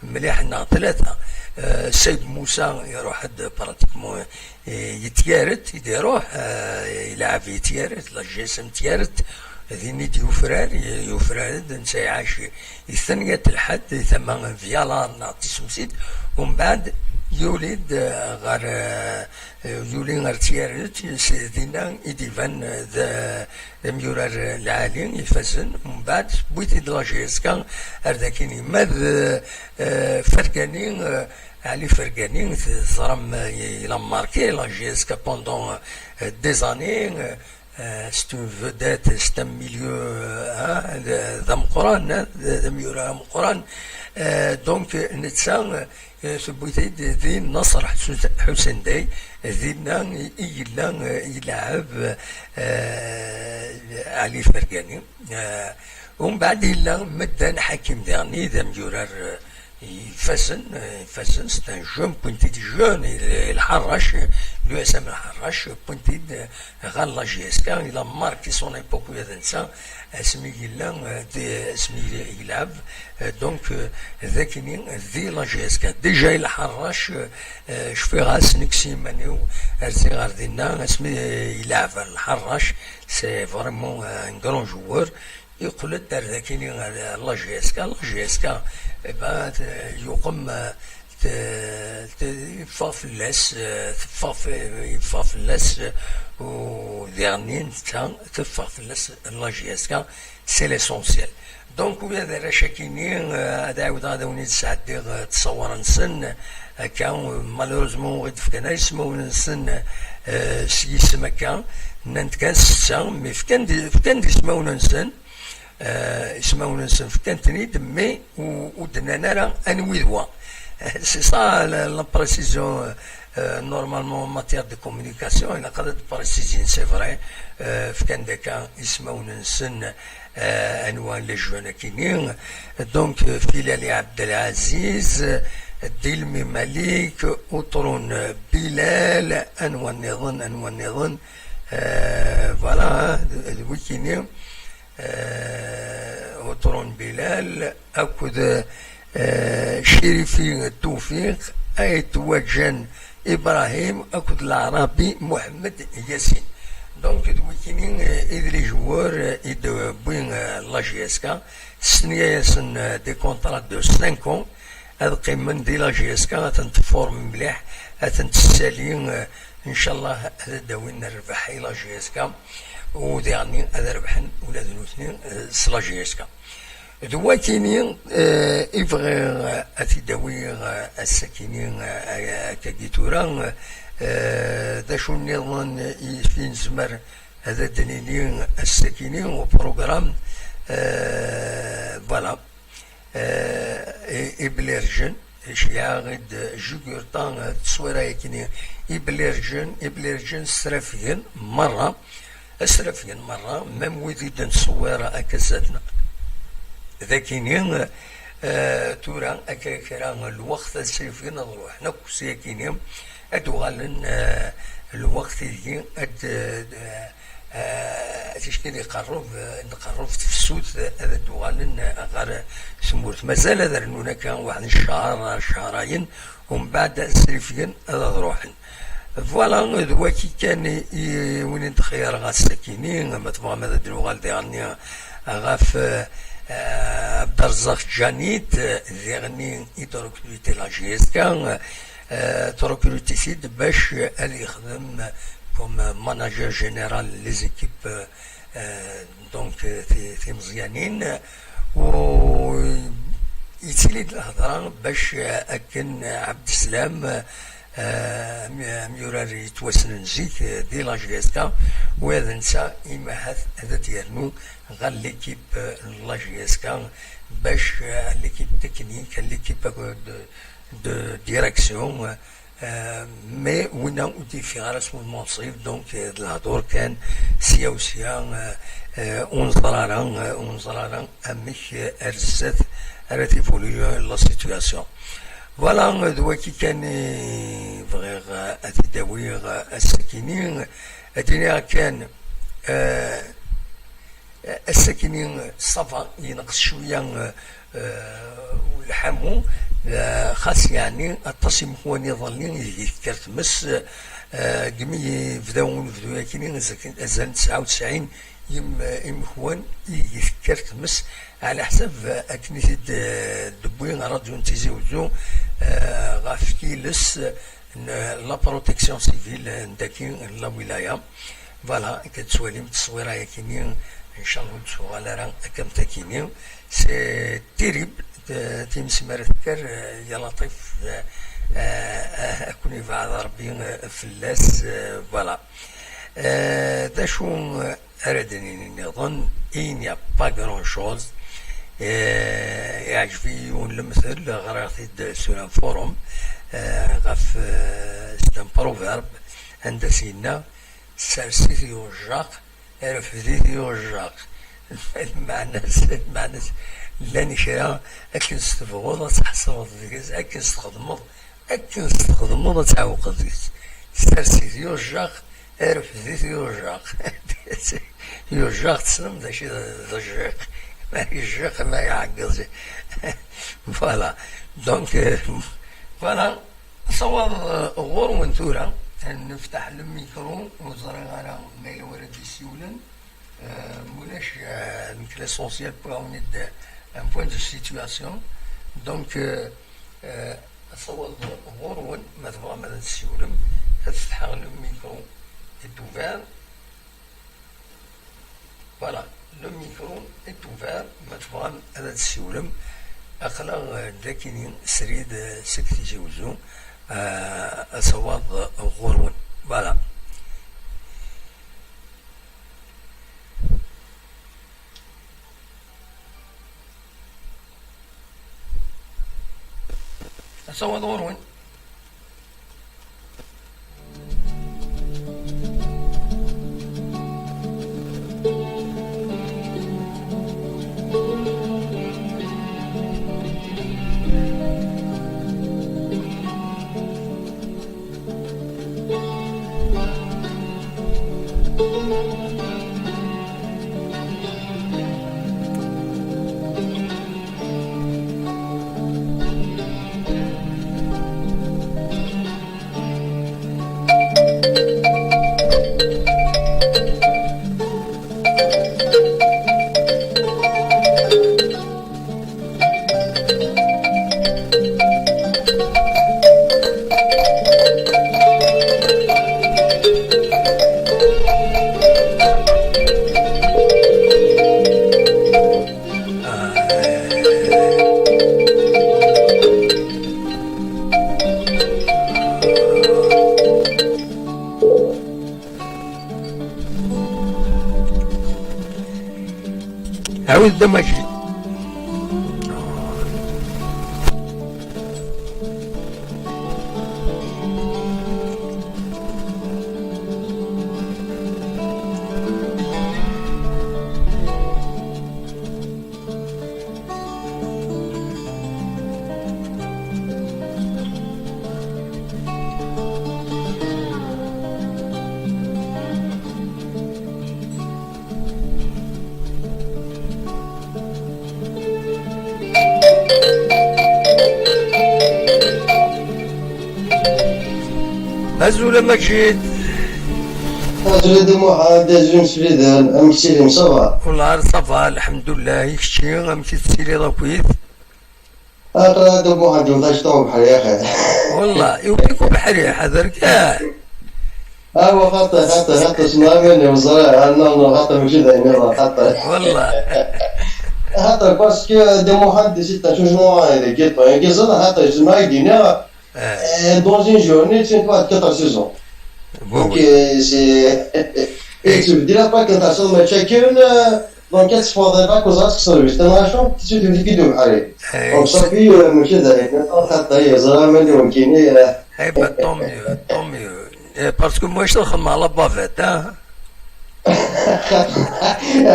mliḥ neɣ tlata. Eh, Saïd Moussa iruḥ-d pratiquement, eh, yetyaret, i d-iruḥ, eh, ilɛeb yetyaret, la G S M tyaret, din i d-yufrar, yufrar-d, netta iɛac i tanyat lḥedd, i tama n Vialar neɣ Tisemsit, umbeɛd yuli-d, eh, ɣer, eh, yuli ar tyaret, s-, dinna i d-iban, eh, d, d amyurar lɛali ifazen, umbeɛd tewwi-t-id la G S K ar dakini. Ma d, eh, Fergani, eh, Ali Fergani, teẓram, eh, il a marqué la G S K pendant, eh, des années, eh, c'est une vedette, c'est un milieu, eh, d, d ameqqran, eh, d, d amyurar ameqqran. Eh, donc, netta, eh, tewwi-t-id di Nasser Ḥusen-, Ḥusen Day, dinna i, i yella, eh, yelɛeb, eh, Ali Fergani. Eh, umbeɛd yella Meddan Ḥakim diɣen, d amyurar, eh, ifazen, eh, ifazen, c'est un jeune, wwin-t-id jeune, il, Lḥerrac, l'U S M Lḥerrac, wwin-t-id, eh, ɣer la G S K, il a marqué son époque ula d netta, asmi yella, eh, di, asmi yelɛeb, eh, donc, eh, d akini di la G S K. Déjà i Lḥerrac, eh, cfiɣ-as nekk s yiman-iw, rziɣ ar dinna, asmi, eh, yelɛeb ar Lḥerrac, c'est vraiment un grand joueur. Yeqqel-d ar dakini, ar la G S K, la G S K, eh ben, t-, yuqem, eh, t-, t-, yeffeɣ fell-as, eh, teffeɣ f-, yeffeɣ fell-as, eh, u diɣenni netta teffeɣ fell-as la G S K, c'est l'essentiel. Donc, ula d arrac-akini, eh, ad ɛiwdeɣ ad awen-id-sɛeddiɣ, eh, ttṣawar-nsen, akka, eh, malheureusement ur ɣ-id-fkan ara ismawen-nsen, eh, s yisem akka, nnan-d kan setta, mais fkan-d, fkan-d ismawen-nsen, eh, ismawen-nsen fkan-ten-id, mais u-, ur d-nnan ara anwi d wa. C'est ça la, la précision, euh, normalement en matière de communication, ilaq ad d-préciser, c'est vrai, euh, fkan-d akka ismawen-nsen, euh, anwa les jeunes akini. Donc, euh, Filali Abdelaziz, euh, Dilmi Malik, Outroun Bilal, anwa nniḍen, anwa nniḍen, euh, voilà, hein, d, d wikini. Eh, Uṭrun Bilal akked, eh, Cirifi Tufiq, Ayt Waǧan Ibrahim akked Laɛrabi Muḥemmed Yasin. Donc, d wikini, eh, i d les joueurs, eh, i d-wwin, eh, la G S K, stenyayasen, eh, des contrats de cinq ans, ad qqimen di la G S K, ad ten-tform mliḥ, ad ten-tessali, eh, ncallah ad d-awin rrbeḥ i la G S K, u diɣenni ad rebḥen ula d nutni, eh, s la G S K. D wakini, eh, i bɣiɣ, eh, ad t-id-awiɣ, eh, ass-akini, eh, akkagi tura, eh, d acu nniḍen i fi nezmer ad d-nini ass-akini au programme, eh, voilà. Eh, i, i Blerjen, ceyɛeɣ-d Jugurta, eh, tteswira-yakini, i Blerjen, i Blerjen srafgen merra, srafgen merra, même wid i d-nettṣewwir akka zdat-neɣ. D akini, eh, tura akka kra n lweqt ad srifgen ad ruḥen akk s yakini, ad d-uɣalen, eh, lweqt ideg ad d-, eh, eh, ticki d iqerreb, eh, nqerreb tefsut, eh, ad d-uɣalen, eh, ɣer tmurt. Mazal ad rnun akka waḥed n ccher, ccharayen, umbeɛd ad srifgen ad, ad ruḥen. Voilà, d waki kan i, i win i d-xeyreɣ ass-akini, ma tebɣam ad d-nuɣal diɣenni ɣef, eh, Abderrezzaq Djanit, eh, diɣenni i d-recruter la G S K, eh, t-recruter-it-id bac ad yexdem comme manager général les équipes, eh, donc, eh, ti-, timeẓyanin, u yettili-d lhedra bac, eh, akken Abdeslam, eh, am-, amyurar yettwassnen zik, eh, di la G S K, wa d netta imahat ad d-yernu ɣer l'équipe, eh, n la G S K, bac, eh, l'équipe technique, l'équipe, eh, de, de direction, eh, Euh, mais winna ur d-yeffiɣ ara s wudem-nneɣ, donc, euh, d lehdur kan, sya u sya, euh, euh, ur neẓri ara, euh, ur neẓri ara amek, euh, ar zdat ara t-évoluer la situation. Voilà, euh, d waki kan i bɣiɣ, euh, ad t-id-awiɣ, euh, ass-akini, ad d-iniɣ kan, euh, Ass-akini, ça va, yenqes cwiya, eh, lḥamu, eh, xas yeɛni aṭas imekwan iḍelli ideg tekker tmes, eh, deg mi yebda unebdu-yakini, azal n tesɛa u tesɛin yim-, imekwan ideg tekker tmes, ɛla ḥsab, eh, akken i t-id-tewwi Radyu n Tizi Wezzu, eh, ɣef yiles, n la protection civile n daki, n la wilaya. Voilà, akka tettwalim tteswira-yakini, ncallah ur d-tuɣal ara akka am takini. C'est terrible, t-, times mi ara tekker, eh, ya Laṭif, eh, eh, ad ken-ibɛed Rebbi, eh, fell-as, eh, voilà. Eh, d acu, eh, ara d-nini nniḍen, il n'y a pas grand-chose. Eh, iɛǧeb-iyi yiwen lemtel, ɣriɣ-t-id sur un forum, eh, ɣef, eh, c'est un proverbe, anda s-yenna: "Sers-it i uɛejjaq, refd-it i uɛejjaq." Lmeɛna-s, lmeɛna-s, llan kra akken s-tebɣuḍ ad tḥesreḍ deg-s, akken s-txedmeḍ akken s-txedmeḍ ad tɛewqeḍ deg-s. Sers-it i uɛejjaq, refd-it i uɛejjaq. I uɛejjaq tessnem d acu d, d ajjiq. Ma yejjiq, ma iɛeggeḍ. Voilà. Donc, euh, voilà. Asawaḍ, euh, ɣur-wen tura. Neftaḥ le micro, ur ẓriɣ ara ma yella wara d-yessiwlen. Euh, mulac, euh, nekk l'essentiel pour avoir une, un point de situation. Donc, euh, euh, asawaḍ ɣur-wen, ma tebɣam ad tessiwlem, ad fetḥeɣ le micro est ouvert. Voilà, le micro est ouvert, ma tebɣam ad tessiwlem. Aql-aɣ, euh, dakini srid, euh, seg Tizi Wezzu, euh, asawaḍ ɣur-wen. Voilà. Asawaḍ ɣur-wen. Ɛawed-d a Maǧid. Azul a Maǧid. Azul a Dda Muḥend, azul a Mslidan, amek tettiliḍ, ça va? Wellah ça va, lḥemdullah, i kečči, amek i tettiliḍ akkit? Aql-aɣ a Dda Muḥend, d ajeṭṭa ubeḥri axir. Wellah, iwwi-k ubeḥri, ḥader kan. Awa xaṭi, xaṭi, xaṭi, ssneɣ iman-iw, ẓriɣ, ah, non, non, xaṭi, mačči d ayen iḍran, xaṭi. Wellah. Xaṭi, parce que Dda Muḥend, c'est un changement, il est guettant, il est guettant, xaṭi, ssneɣ, i d-yenna, eh, dans une journée, tu vois, quatre saisons. Oui, donc, oui, euh, c'est, et tu me dis là, pas que t'as seulement chacune, euh, Donc, ad teffɣeḍ i vacances, ad tekkseḍ lbecṭan, acu? Tout de suite, yewwi-k-id ubeḥri. Eh, donc, ça fait, euh, mačči d ayen, xaṭi, yeẓra iman-iw nekkini, euh. Eh ben, tant mieux, tant mieux. Eh, parce que moi, je suis à la bavette, hein.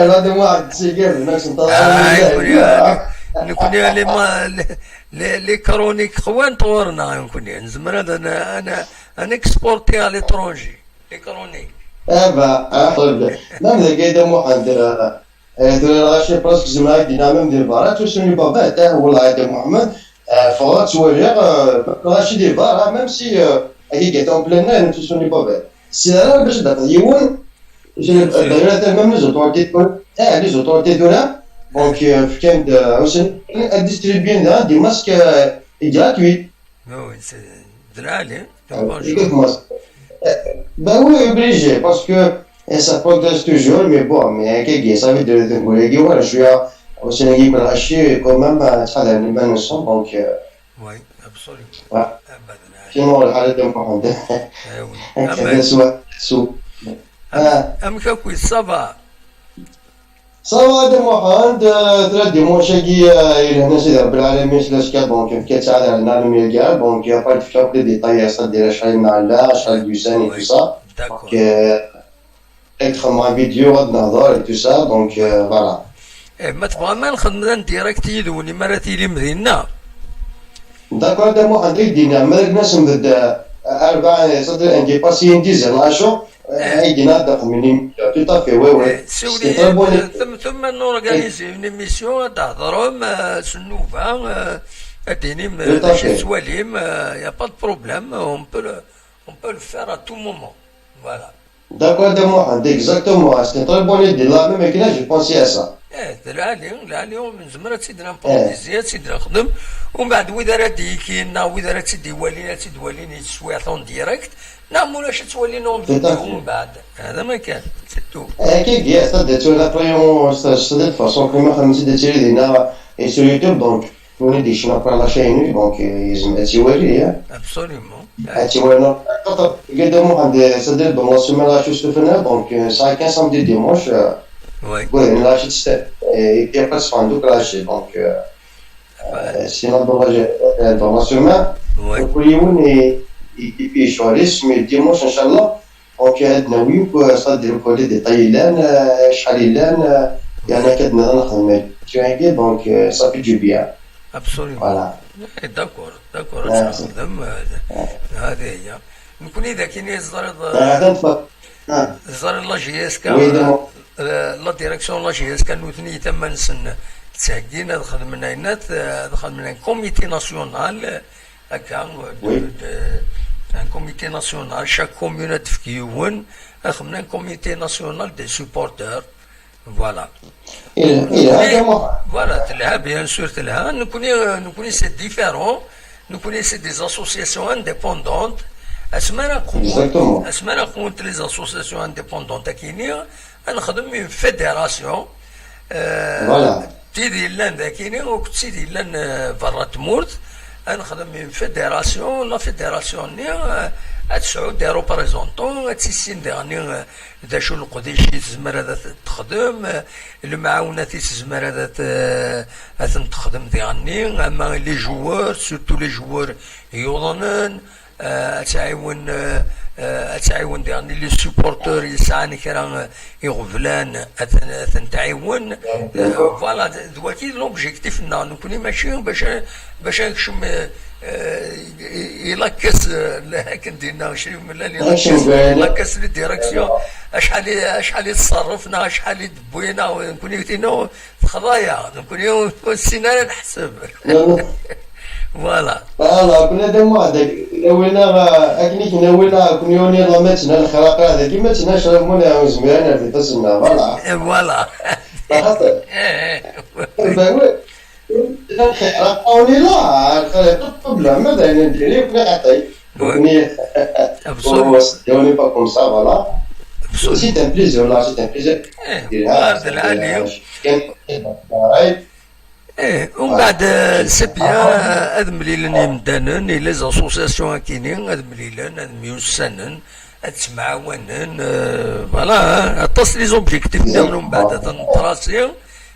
Hada Muḥend, c'est bien, mais c'est pas... Ah, nekkni, nekkni, les ma-, les, les, les chroniques, خوان طورنا، nekkni. نزمر هذا، أنا، أنا، أنا exporté à l'étranger. Les chroniques. Ah bah, ah, même dagi a Dda Muḥend, euh, Eh, tura lɣaci presque zemreɣ ad d-iniɣ même di lbarra, tusuni baba, ata, wellah, a Dda Muḥemmed, eh, ffɣeɣ ad ttwaliɣ, eh, lɣaci di lbarra, même si, eh, akka gata en plein air, tusuni baba. Si ara bac ad d-afeɣ yiwen, d'ailleurs, ata même les autorités tura, eh, les autorités tura, donc, eh, fkan-d, eh, ussan, ad distribuyen daɣen des masques, eh, gratuits. Oui, oui, c'est de l'allée, c'est un bon choix. Exactement. Euh, ben oui, obligé, parce que eh, ça progresse toujours, mais bon, mais un kéké, ça veut dire que voilà, je suis à, au Sénégal, je suis quand même à Tchadani, ben nous sommes, donc, euh, Oui, absolument. Ouais. Abadan. Sinon, le halal de Mohamed. Eh oui. C'est soit, sous. Ah, Amek akk, ça va? Ça va, de Mohamed, euh, très dimanche, qui, euh, il est né, c'est de la semaine, c'est le scat, donc, euh, qui est ça, dans le même gars, donc, il n'y a pas de flop de détails, ça, de la chaîne, là, la chaîne du sein et tout ça. D'accord. Donc, euh, avec ma vidéo, on a et tout ça, donc, euh, voilà. Eh, ma tebɣam ad nxedmet un direct yid-wen imi ara tilim dinna. D'accord, de Mohamed, il dit, mais il y a une semaine de, euh, arba, ça, de, un dépassé, une dizaine, là, chaud, euh, il dit, là, d'accord, minimum. Tout à fait, oui, oui. Si vous C'est très bon. Thumma norganise une émission, ad d-thedrem, euh, s nnuba, euh, ad d-tinim, euh, Tout à d acu fait. Tettwalim, euh, y a pas de problème, on peut le, on peut le faire à tout moment. Voilà. D'accord, de Mohamed, exactement. C'est une très bonne idée. Là, même que là, j'ai pensé à ça. Eh, d lɛali, lɛali, nezmer ad tt-id-nimproviser, ad tt-id-nexdem. Umbeɛd, wid ara d-yekin, neɣ wid ara tt-id-iwalin, ad tt-id-walin, yetteswiɛet en direct. Neɣ mulac, ad tt-walin en Tout à vidéo, fait. Umbeɛd. Hada ma kan, c'est tout. Eh, qui dit, ça, de toute façon, comme on dit, c'est sur YouTube, donc, on est des Chinois pour la chaîne, donc, euh, ils ont, tu vois, hein. Absolument. Ah, tu vois, non. Regarde, moi, c'est-à-dire, dans la semaine, là, je suis venu, donc, euh, ça, quinze samedi, dimanche, euh, Oui. ouais, là, je suis, et puis après, c'est un double lâché, donc, euh, euh, sinon, dans la, euh, dans la semaine, Oui. donc, oui, on est, et, et puis, je suis allé, mais dimanche, Inch'Allah, donc, euh, عندنا oui, quoi, c'est-à-dire, quoi, les détails, là, euh, شحال يلان, euh, يعني, كدنا نخدم, tu vois, donc, euh, ça fait du bien. Absolument. Voilà. Eh, d'accord, d'accord. Ah, Nexdem, euh, هذه هي. Nekkni d akken i teẓriḍ, Ah, attends, pas. Ah. Teẓriḍ la J S K, Oui, dis-moi. euh, la direction la J S K, nutni tama-nsen ttheggin ad xedmen ayen, ad, ad xedmen un comité national, euh, akka, euh, de, Oui. de, un comité national, chaque commune ad tefk yiwen, ad xedmen un comité national des supporters. Voilà. Il, il a vraiment. Voilà, telha, bien sûr, telha. Nekkni, nekkni, c'est différent. Nekkni, c'est des associations indépendantes. Asmi ara qwunt, Exactement. Asmi ara qwunt les associations indépendantes akini, ad nexdem une fédération. Euh, Voilà. Tid yellan d akini, akked tid yellan, euh, berra tmurt, ad nexdem une fédération. La fédération-nni, euh, ad tesɛu des représentants, ad tissin diɣenni, euh, d acu leqdic i tezmer ad t-texdem, eh, lemɛawnat i tezmer ad t-, ad ten-texdem diɣenni, ama les joueurs, surtout les joueurs yuḍnen, eh, ad tɛiwen, eh, eh, ad tɛiwen diɣenni les supporters yesɛan kra, eh, iɣeblan, ad ten-, ad ten-tɛiwen. Eh, voilà, d, d waki d l'objectif-nneɣ, nekkni mačči bac a, bac ad nekcem, eh, eh, i, i, i la caisse, eh, akken d-yenna Cri Umellal, i la caisse, i la caisse de direction, acḥal i, acḥal i tṣerref, neɣ acḥal i d-wwi, neɣ nekkni tinu texḍa-yaɣ, nekkni ur nessin ara neḥseb. Voilà. Voilà, كنا ديما هذاك، ناوينا، آه، أكنيك ناوينا، كنا يوني الله ما تنا الخراقة هذاك، ما تنا شرب مونا، وزميرنا في فصلنا، voilà. Et voilà. خاطر. Ben oui. On est là, on est là, pas de problème, mais on est là, on est là. Absolument. On n'est pas comme ça, voilà. C'est un plaisir, là, c'est un plaisir. Eh, هذا العالي. Eh, umbeɛd, eh, c'est bien, eh, ad mlilen yimdanen, i les associations akini, ad mlilen, ad myussanen, ad ttemɛawanen, eh, voilà, aṭas les objectifs nniḍen umbeɛd ad ten-tracé,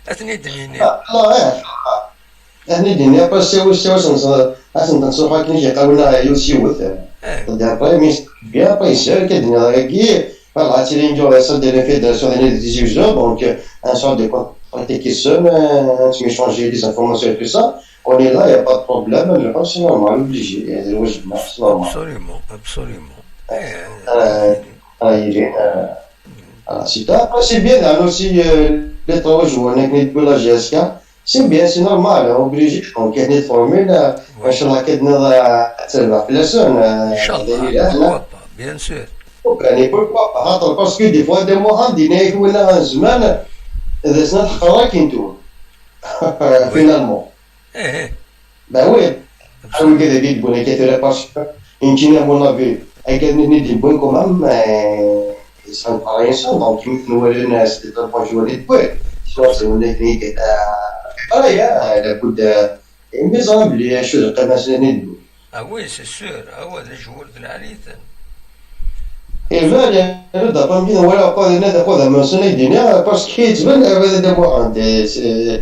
ad ten-id-nini. Aten-id-nini, après, siwes, siwes, ad ten-nṣuḥ akken i k-iqawel yiwet s yiwet. D'après, mais bien, après, c'est vrai qu'il y a des, voilà, c'est une, ça, des fédérations, des, des users, donc, euh, un sort de contact qui se, euh, tu échanges des informations et tout ça. On est là, il n'y a pas de problème, je pense, c'est normal, obligé, c'est normal. Absolument, absolument. Euh, euh, il est, euh, voilà, c'est ça. Après, c'est bien, hein, aussi, euh, les trois joueurs akken i d-tewwi la G S K. C'est bien, c'est normal, obligé. Donc, il y a des formules, euh, ouais. Inchallah, كي تنوض, euh, تربح في la semaine, euh, Inchallah, pourquoi pas, bien sûr. يعني, pourquoi pas, خاطر, parce que des fois, des mois, عندي نايك ولا زمان, إذا سنة تقرا كي نتوما. Finalement. إيه. Ben oui. Absolument. Parce que, يمكن, à mon avis, أكاد نتني des bons quand même, mais ils sont pas réussis, donc, ils nous veulent, c'est un point joué de points. Sinon, c'est une technique, euh, pareil, hein, لابد, euh, mais ça, بلي شو القيمة سنة ندو. Ah oui, c'est sûr. هو هذا الجوار د العالية. إيه، فعلا، رد أبان بينا ولا أقول لنا تقول ما سنة دينا، parce que يتبان أبدا دابا عندي.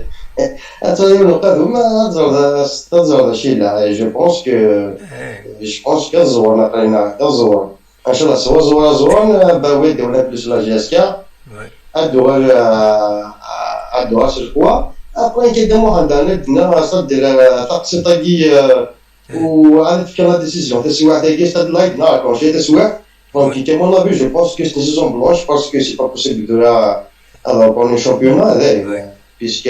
أتى يوم القادم ما تزرد، تزرد شي لا. Je pense que, إيه. Je pense que الزوار نقرينا الزوار. إن شاء الله سوا زوار زوار، باوي ديونا plus la G S K. Oui. أدوار، آه، أدوار سلكوا. Après كي دابا عندنا دنا صدر، آه، تقسيط كي، آه، إيه. وعاد تفكر la décision. تسويع تاكي صدر لايك نهار كونشي تسويع. Donc, oui. À mon avis, je pense que c'est une saison blanche parce que c'est pas possible de la, alors, pour le championnat, là, oui. Puisque,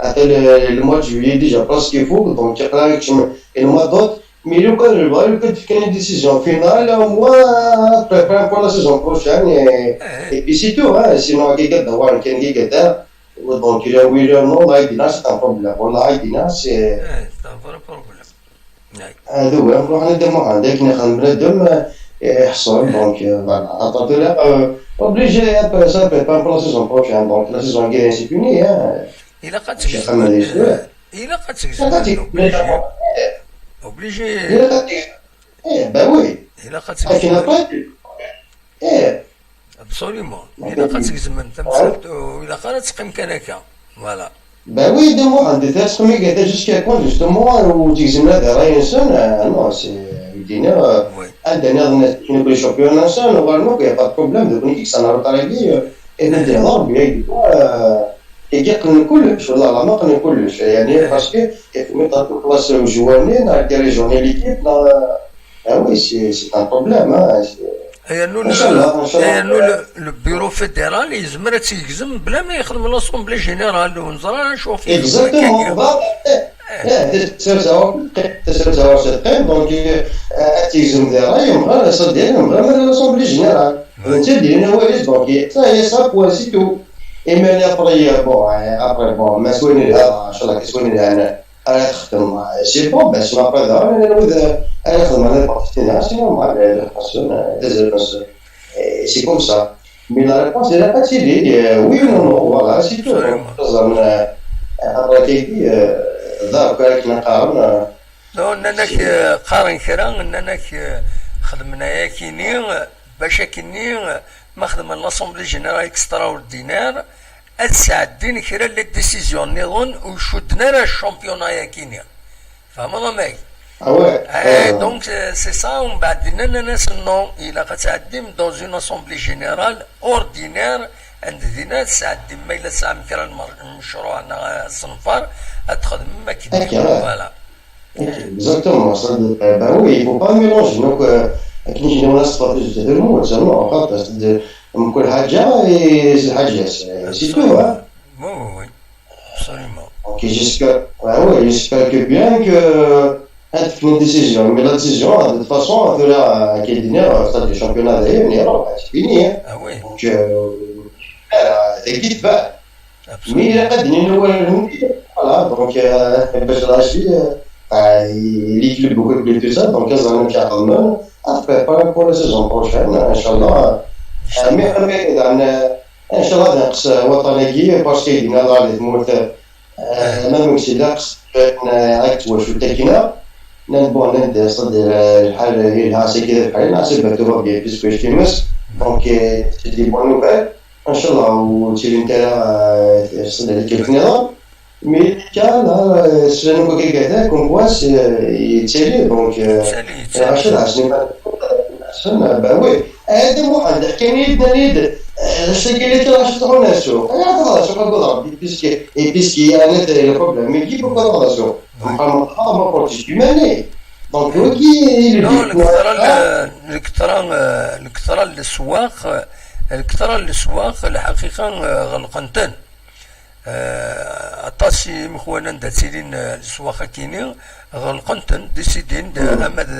attends, le, le mois de juillet, déjà presque fou, donc, il y a une, une mois d'août, mais le cas, le, le cas, une décision finale, moi, préparer pour la saison prochaine, et, eh, et puis c'est tout, hein. Sinon, il y a des, il y a des, donc, il y a, oui, non, là, c'est un problème. Voilà, c'est, eh, c'est un vrai problème. هذا هو، نروح ندم واحد، لكن يخدم بنادم، آه، يحصل، donc, euh, voilà. Après, là, euh, obligé, après ça, peut pas pour la saison prochaine, donc la saison qui est finie, hein. إلا قد تجزم، إلا قد تجزم، obligé. إلا قد تجزم. إيه، bah oui. إلا قد تجزم. إيه. Absolument. إلا قد تجزم تمثلت، وإلا قد تقيم كنكا. Voilà. Ben oui, de moi, عندي ثلاث سقمي قاعدة jusqu'à quand, justement, وتجزم لا دار ينسون, آه، non, c'est, يدينا, آه، oui. عندنا ناس كي نقول champion نسون، وقال نوك, y a pas de problème, donc نيكي سانا روتاريكي, إذا دي ضرب, يا, آه، يجي قلنا كلش, والله لا ما قلنا كلش, يعني, parce que يفهمي تاكو كلاس وجواني, نا ديريجوني ليكيب, نا, Ah oui, c'est, c'est un problème, hein. هي انه إن شاء الله، إن شاء الله. هي انه le, le bureau fédéral يزمر تيجزم بلا ما يخدم l'assemblée générale ونزرع شو في. Exactement. Bah, eh, eh, تسعة وتسعين, donc, euh, تيجزم دي راي, يمغى صدق, يمغى من l'assemblée générale. انت دينا هو, donc, ça y est, ça, point, c'est tout. Et mais après, bon, après, bon, ما سوينا لها, إن شاء الله كسوينا لها. أنا تخدم, c'est bon, ben, c'est ma part, أنا نعود, أنا نخدم على البارتينا, c'est normal, la personne, euh, des personnes. Et c'est comme ça. Mais la réponse, elle n'a pas été, euh, oui ou non, non, voilà, c'est tout. Absolument. Donc, euh, après, كي, euh, ذا, كي نقارن, euh, non, ننك, c'est, euh, قارن كرا, ننك, euh, خدمنا ياكيني, euh, باش كيني, euh, ما خدم l'assemblée générale extraordinaire, ad sɛeddin kra n les décisions nniḍen ur cudden ara championnat-agi-nni. Tfehmeḍ amek? Ah ouais. Eh, donc, euh, c'est ça, umbeɛd dinna nnan-asen non, ilaq ad tɛeddim dans une assemblée générale ordinaire, anda dinna ad tesɛeddim ma yella tesɛam kra n mer-, n mecruɛ neɣ asenfar, ad txedmem akken. Voilà. Exactement, ça, euh, ben oui, il faut pas mélanger. Donc, euh, akken i k-nniɣ, la stratégie de l'humour, c'est non, en fait, c'est de, mkul ḥaǧa, et c'est ḥaǧa, c'est, c'est tout, hein. Oui, oui, oui. Absolument. Ok, j'espère, ouais, ouais, j'espère que bien que, hein, tu fais une décision. Mais la décision, de toute façon, tu l'as, euh, qui est dernière, euh, stade du championnat d'ailleurs, on est là, c'est fini, hein. Ah oui. Donc, euh, euh, t'es qui te va. Absolument. Mais il a pas de numéro, voilà, donc, euh, باش راشي, euh, euh, il est beaucoup plus tout ça, donc, ils ont un quart de main. Après, par rapport à la saison prochaine, Inch'Allah, euh, mais, mais, euh, Inch'Allah, نقص وطني, parce que il a la, les mots, euh, même si نقص, euh, avec toi, je suis technique, نبغى ندير, c'est-à-dire, euh, الحال هي لها سي كذا بحال, c'est bien, tout va bien, puisque je suis, donc, euh, c'est des bonnes nouvelles. إن شاء الله وتيلي نتا, آه، تصدق عليك الكنيضة. Mais كان, آه، سلانو كي قاعدة, comme quoi, c'est, آه, يتسالي, donc, آه, يتسالي, يتسالي. عشرة سنين بعد, أحسن, آه, bah oui. هذا مو عندك, كاين يد, يد, آه، سيكي لي كلا شفت هنا سوق. أنا هذا سوق أقول ربي, puisque, et puisque أنا تاع le problème, mais كيف أقول هذا سوق؟ ما, ما, ما, ما, Donc, هو كي, non, الكثرة, آه, الكثرة, آه, الكثرة الأسواق, آه, الكثرة الأسواق الحقيقة, آه, غلقنتن. Eh, aṭas n yimekwan anda ttilin, eh, leswaq-agi-nni, ɣelqen-ten, décidin-d, ama d,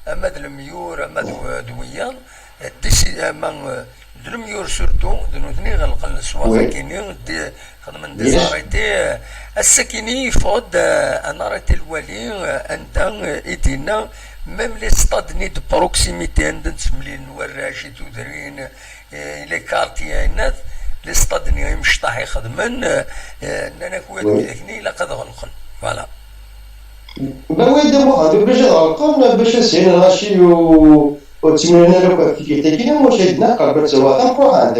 ama d lemyur, ama d, d wiyaḍ, eh, déci-, ama, eh, d lemyur surtout, d nutni ɣelqen leswaq-agi-nni, di-, xedmen des arrêtés, eh, ass-agi-nni yeffeɣ-d, eh, un arrêté n lwali, eh, anda, eh, i d-yenna, même les stades-nni de proximité, anda nettemlil warrac i tudrin, eh, les quartiers, les stades-nni imecṭaḥ ixedmen, eh, eh, nnan-ak widak-nni ilaq ad ɣelqen. Voilà. Ben oui, d amuqad, obligé ad ɣelqen, bac ad sɛin lɣaci u, ur ttemlilin ara akk ɣef tikkelt-agi, am wacu ay d-naqal, ad tawat am Fuḥand.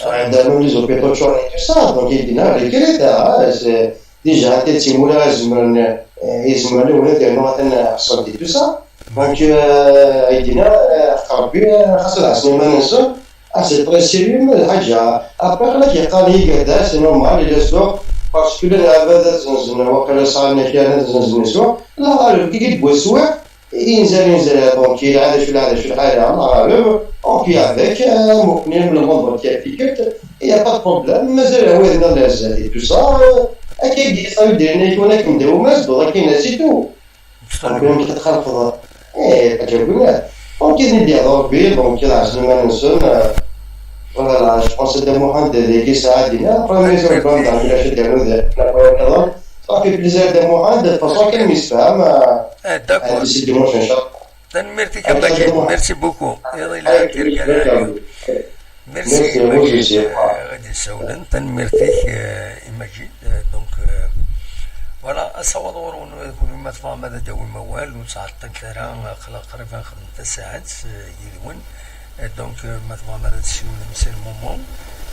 Ɛeddan les hôpitaux ččuren et tout ça, donc i d-nnan les critères, ah, c'est, déjà, ata d timura izemren, eh, izemren yiwen ad yernu atan ḥṣel di tout ça. Donc, euh, ay d-yenna, eh, ɣef Rebbi, eh, xas ad ɛassen iman-nsen, ah, c'est très sérieux, ma d lḥaǧa. Après, la yeqqar yigad-a, c'est normal, il est sûr, parce que la lɛebad ad zenzen, waqila sɛan kra ad zenzen swa, la ɣaleb, kiki d waswiq, inzer, inzer, donc, il a d acu, il a d acu, lḥala, la ɣaleb, donc, il y a avec, euh, mukni, le monde entier, ticket, il y a pas de problème, mazal, oui, dans les aides et tout ça, euh, akka, ça veut dire, il faut que nous, on a, c'est tout. Rebbi, amek i txalfeḍ? Eh, aǧagu-nni. Donc, i d-yehḍer Rebbi, donc, i lɛezl iman-nsen, euh, voilà, je pense que Muḥend d yagi saɛa dina, premier programme dans le village de Ganoud, la première raison. Ça fait plaisir de Muḥend, de toute façon, quel mystère, euh, eh, d'accord. D'ici dimanche, inchallah. Tanemmirt-ik a Magid, merci beaucoup. Iḍ yelhan tirga leɛli. Merci, merci, Magid, euh, ɣ-d-isawlen. Tanemmirt-ik, euh, i Magid. Euh, donc, euh, voilà, asawaḍ ɣur-wen, euh, kunwi ma tebɣam ad d-tawim awal, ur ttɛeṭṭilet ara, aql-aɣ qrib ad nexdem tasaɛet, euh, yid-wen. Euh, donc, euh, ma tebɣam ad d-tessiwlem, c'est le moment.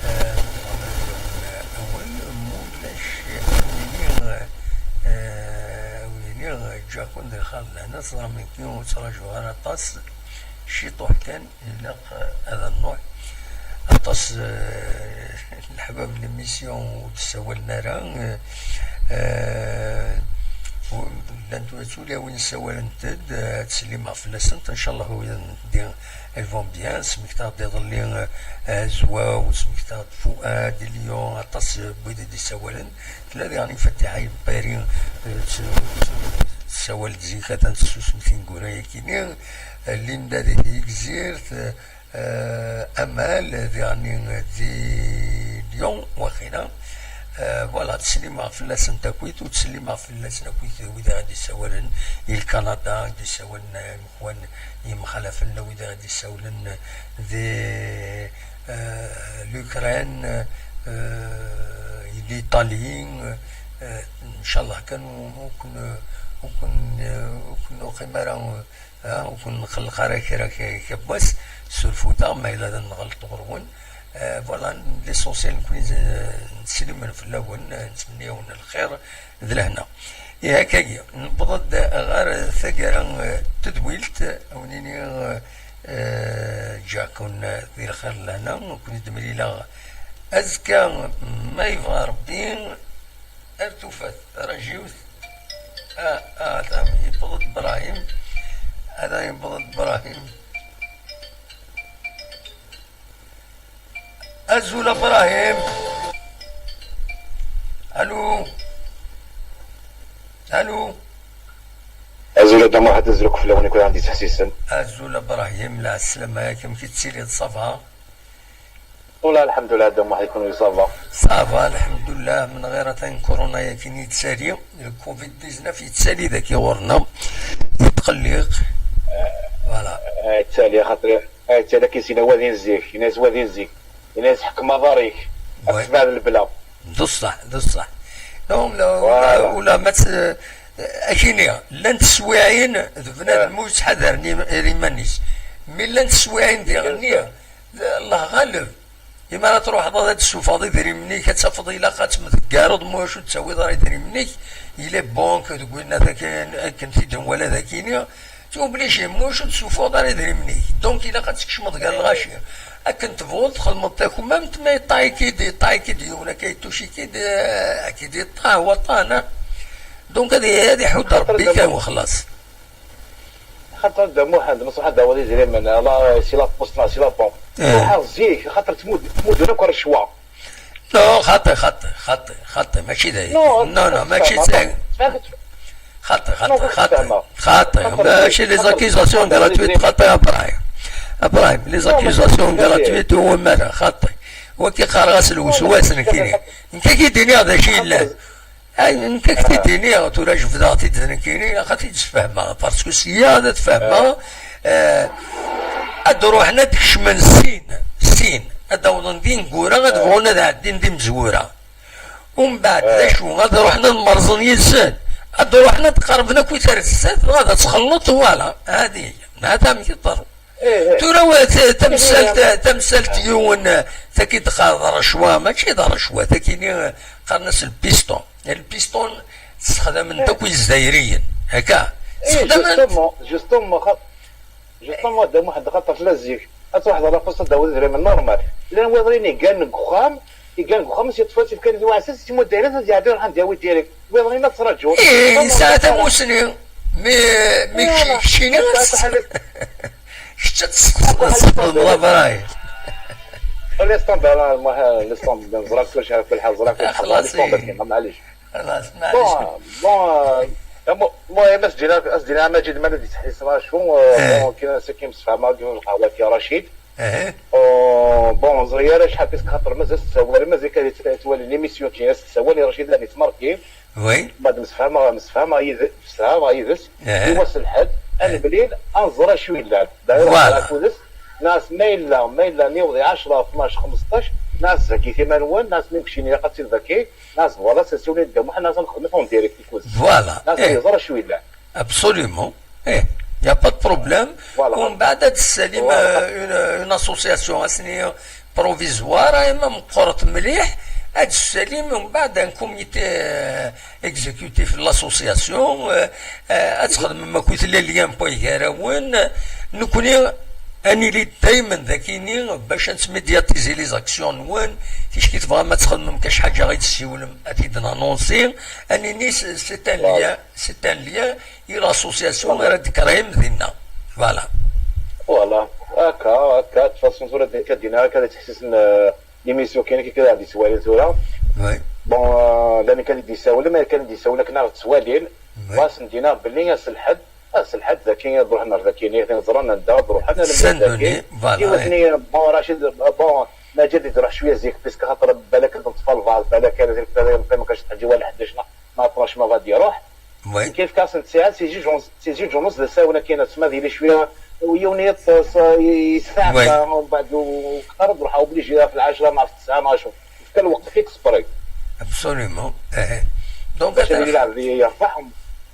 Euh, ma tebɣam ad d-tawim, euh, awal, ma ulac, euh, ad wen-iniɣ, euh, euh, ad wen-iniɣ, euh, ǧǧiɣ-ken di lxir d lehna, teẓram nekki ur ttraǧuɣ ara aṭas, ciṭuḥ kan. Ilaq, eh, ad nruḥ. Aṭas, eh, leḥbab n l'émission ur d-ssawalen ara, eh, eh, u-, llant tulawin ssawalent-d, eh, ttsellimeɣ fell-asent, ncallah wiyaḍ n teddi, elles vont bien, smektaɣ-d iḍelli, eh, Azwaw, smektaɣ-d Fuad, Lyon, aṭas, eh, n wid i d-issawalen, tella diɣen i Fatiḥa Yempari, eh, tt-, tt-, tessawal-d zik, atan tessusem tineggura-yagi-nni, eh, Linda di Tegzirt, eh, Eh, Amal, diɣen di Lyon, waxila. Eh, voilà, ttsellimeɣ fell-asent akkit, u ttsellimeɣ fell-asen akkit wid i ɣ-d-issawalen, i Lkanada, i d-issawalen, eh, imeḥwan yemxalafen, wid i ɣ-d-issawlen di, eh, l'Ukraine, eh, l'Italie, eh, ncallah kan ur, ur ken, ur ken, ur ken-nuqim ara, eh, Ah, ur ken-nqelleq ara kra k-, kra n wass, surfut-aɣ ma yella d nɣelṭ ɣur-wen. Eh, voilà, l'essentiel nekni, eh, nettsellimen fell-awen, eh, nettmenni-awen lxir d lehna. Ihi akkagi, newweḍ-d ɣer taggara, eh, n tedwilt, a wen-iniɣ, eh, ǧǧiɣ-ken, eh, di lxir d lehna, ur ken-id-mlileɣ azekka, ma yebɣa Rebbi. Ar tufat, rajiwt. Ah, ah, ata yewweḍ-d Brahim. Ata yewweḍ-d Brahim. Azul a Brahim. Alu. Alu. Azul a Dda Muḥ, azul akk fell-awen i kra d-yettḥessisen. Azul a Brahim, lɛeslama-yak, amek i tettiliḍ, ça va? Wala, lḥemdullah, Dda Muḥ, i kunwi, ça va? Ça va, lḥemdullah, menɣir atan corona-yagi i yettali, le covid dix-neuf yettali dagi ɣur-neɣ, yetqelliq. Voilà. Eh, yettali, xaṭer, eh, yettali akken s-yenna wadin zik, yenna-yas wadin zik, yenna-yas ḥkem aḍar-ik, ad tebɛed lebla. D ṣṣeḥ, d ṣṣeḥ. Non, la, voilà. Ula ma tt-, akini, llant teswiɛin d bnadem ur yettḥadaren im-, iman-is. Mi llant teswiɛin diɣenni, Allah ɣaleb. Imi ara truḥeḍ ad d-tessufɣeḍ idrimen-ik, ad tafeḍ ilaq ad temdeggareḍ, ma ulac ur d-tawiḍ ara idrimen-ik, yella banque deg winnat akken, akken t-id-nwala dagini, t'es obligé, ma ulac ur d-tessufɣeḍ ara idrimen-ik. Donc ilaq ad tkecmeḍ gar lɣaci. Akken tebɣuḍ txedmeḍ takmamt, ma yeṭṭaɛ-ik-id, yeṭṭaɛ-ik-id yiwen akka, yettuc-ik-id, eh, ak-id-yeṭṭaɛ waṭṭan, ah. Donc ad, ad iḥudd Rebbi kan wexlaṣ. Xaṭer Dda Muḥend, ma truḥ ad d-tawiḍ idrimen, ala, si la poste, la, si la banque. Eh. Ruḥ zik, xaṭer tmud-, tmuddun akk ar ccwa. Oh, xaṭi, xaṭi, xaṭi, xaṭi, mačči d aya. Non, non, non, mačči d aya. Xaṭi, xaṭi, xaṭi, xaṭi, mačči les accusations gratuites, xaṭi, Abrahim. Abrahim, les accusations gratuites, ur win ara, xaṭi. Wagi qqareɣ-as lweswas nekkini. Nekk ad k-id-iniɣ d acu yellan. Ay, nekk ad k-t-id-iniɣ, tura jebdeɣ-t-id d nekkini, ilaq ad t-id-sfehmeɣ, parce que sya ad t-fehmeɣ, eh, ad ruḥen ad d-kecmen sin, sin, ad awḍen d ineggura, ad bɣun ad ɛeddin d imezwura. Umbeɛd, d acu, ad ruḥen ad merẓen yid-sen, ad ruḥen ad qerben akk i tarzat, dɣa ad txelleḍ, voilà, hadi, hada amek yeḍru. Tura, wa, t-, tamsalt, tamsalt yiwen, eh, tagi d-, d rrecwa, mačči d rrecwa, tagini, eh, qqaren-as lpiston. Lpiston ssexdamen-t akk Izzayriyen, akka? Ssexdamen-t. Justement, justement, xa-, justement, Dda Muḥend, xaṭer tella zik, ad truḥeḍ ɣer la poste ad d-tawiḍ idrimen normal. Llan wayeḍ-in igan deg uxxam, igan deg uxxam-is, yeṭṭef-as, yefka-d i uɛessas, yettmuddar-as, ad iɛeddi iruḥ ad d-yawi direct. Wayeḍ-in ad ttṛaǧun. Ih, yesɛa tamusni. Mi, mi keččini, kečč ad tesxedmeḍ abrayen. Laisse tomber, la, المهم, laisse tomber, neẓra kullec, ɣef lḥal ẓra kullec, xlaṣ, laisse tomber, ih. Kina, maɛlic. Xlaṣ, maɛlic. Bon, bon, euh, المهم, as-d-iniɣ, as-d-iniɣ a Maǧid, ma la d-yettḥis, ma acu, euh, bon, kina, c'est qui me fait mal, lqahwa-agi Racid. Ih. Oh, bon, ẓriɣ ara acḥal, parce que xaṭer mazal tettawal, mazal kan yettwali l'émission, kina, as-d-tettawal i Racid, la, yettmerki. Oui. Mad msefhameɣ, msefhameɣ yid-, msefhameɣ yid-s, i wass n lḥedd, ad nemlil, ad nẓer acu yellan. D'ailleurs, voilà, akud-s, nas ma yella, ma yella niweḍ i ɛecra, tnac, xmesṭac, nas zhegit iman-nwen, nas mi mkcin ilaq ad tt-id-zaki, nas voilà, s-, siwlin-d Dda Muḥend, nas ad nexdem en direct i kud-s. Voilà. Nas ad yeẓer acu yellan. Absolument. Eh, y a pas de problème. Voilà. Umbeɛd ad d-tessalim, euh, une, une association, asni provisoire, ay ma meqqret mliḥ, ad d-tessalim, umbeɛd un comité, euh, exécutif de l'association, euh, euh, ad txedmem akkit les liens n way gar-awen. Nekkni, ad nili daymen d akini bac ad nettmédiatiser les actions-nwen, ticki tebɣam ad txedmem kac ḥaǧa i d-tessiwlem, ad t-id-nanonsi, ad nini c'est, c'est un lien, c'est un lien, i l'association ara d-créem dinna. Voilà. Voilà. Akka, akka, de toute façon, tura d-, akka dinna, akka d-ttḥessisen, euh, l'émission kan, akka d ttwalin tura. Oui. Bon, euh, llan kan d-issawlen, ma kan d-issawlen akken ara ttwalin. Oui. Ɣas ndina belli ass lḥedd, ass lḥedd daki ad ruḥen ar daki, nitni ẓran anda ad ruḥen, Saint-Denis, voilà. Iwetni, bon, Racid, bon, Maǧid iruḥ cwiya zik, parce que xaṭer balak ad neṭṭef albaɛḍ, balak ad neqqim kac tḥeǧi wala ḥdac neɣ, neɣ tnac ma ɣad iruḥ. Oui. Kif kasen tsaɛa, si juj ونص, si juj ونص d asawen akken ad tma d yili cwiya, u yiwen yeṭṭes, yesteɛfa, oui. Umbeɛd u-, uqerreb ruḥ obligé ɣef lɛecra neɣ ɣef tesɛa neɣ acu. Yefka lweqt fixe près. Absolument. Eh. Donc, bac ad yili lɛebd yerbeḥ.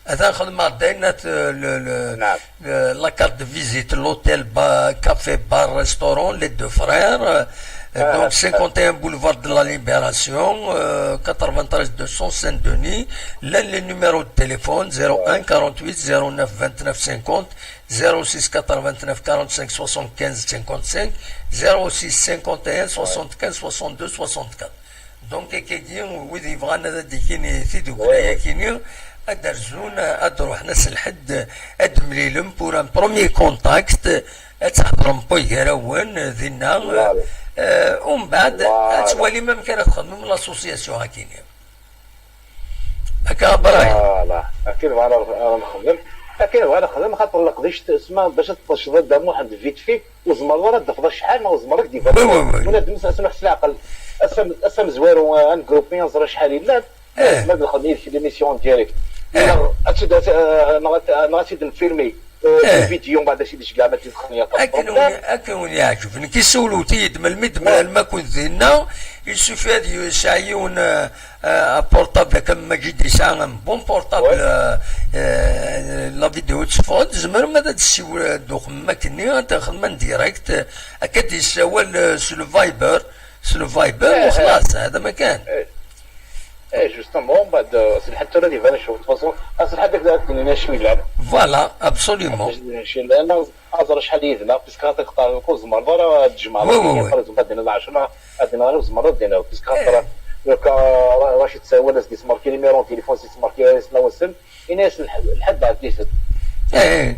Atan xedmeɣ-d ayen at, euh, le, le, naam. Le, la carte de visite, l'hôtel, ba-, café, bar, restaurant, les deux frères. Euh, donc, cinquante et un boulevard de la Libération, euh, quatre-vingt-treize deux cents Saint-Denis. Là, les numéros de téléphone, zéro un quarante-huit zéro neuf vingt-neuf cinquante, zéro six quatre-vingt-neuf quarante-cinq soixante-quinze cinquante-cinq, zéro six cinquante et un soixante-quinze soixante-deux soixante-quatre. Donc, akkagi, wid yebɣan ad d-ikini tidukla-yakini, ad d-rzun, ad d-ruḥen ass lḥedd, ad d-mlilen pour un premier contact, ad tḥedrem poy gar-awen, dinna, euh, umbeɛd, ad twalim amek ara txedmem l'association akini. Akka, Brahim. Voilà. Akken bɣan ara, ara nexdem. Akken bɣan nexdem, xaṭer leqdic tesma bac ad teṭṭeceḍ Dda Muḥend vite fait, ur tzemreḍ ara ad d-tafeḍ acḥal, neɣ ur tzemreḍ ad d-ibeddel. Oui, oui, oui. Wala d-, ass n uḥeslaqel. Ass am-, ass amezwaru, eh, ad negrupi, ad nẓer acḥal yellan. Eh. Ma ad nexdem yid-k l'émission en direct. Eh. Neɣ ad tt-id-, eh, neɣ ad, neɣ ad tt-id-nfilmi. Eh, eh. Vidéo, mbeɛd ad tt-id-iceggeɛ, ma tt-id-xen yaṭṭaf. Akken wen-, akken wen-yeɛǧeb. Nekk issewlewt-iyi-d melmi d-mlal ma kun dinna, il suffit ad yesɛa yiwen, eh, euh, un portable, comme Majid yesɛa un bon portable, ouais. Euh, euh, la vidéo teffeɣ-d, tzemrem ad d-tessiwlem, ad d-tuxem akkenni, ad t-nexdem en direct, euh, akka d-yessawal, euh, s le Viber, s le Viber, eh, u xlaṣ, eh, hada ma kan. Eh, eh, justement, mbeɛd, euh, s lḥedd tura ad iban cwiṭ, de toute façon, s lḥedd ad k-d-inin acu yellan. Voilà, absolument. Acu yellan, aẓer acḥal yid-neɣ, puisque xaṭi xaṭer ur tzemreḍ ara ad tjemɛeḍ, oui, oui, oui. Par exemple, ad d-tiniḍ ɛecra, ad d-tiniḍ ur tzemreḍ ad d-tiniḍ, puisque xaṭer, eh, donc, euh, Ra-, Racid tsawel-as-d yesmerki numéro n téléphone, s yesmerki ismawen-nsen, ini-as lḥ-, lḥedd ɛeddi-t-id. Eh, eh.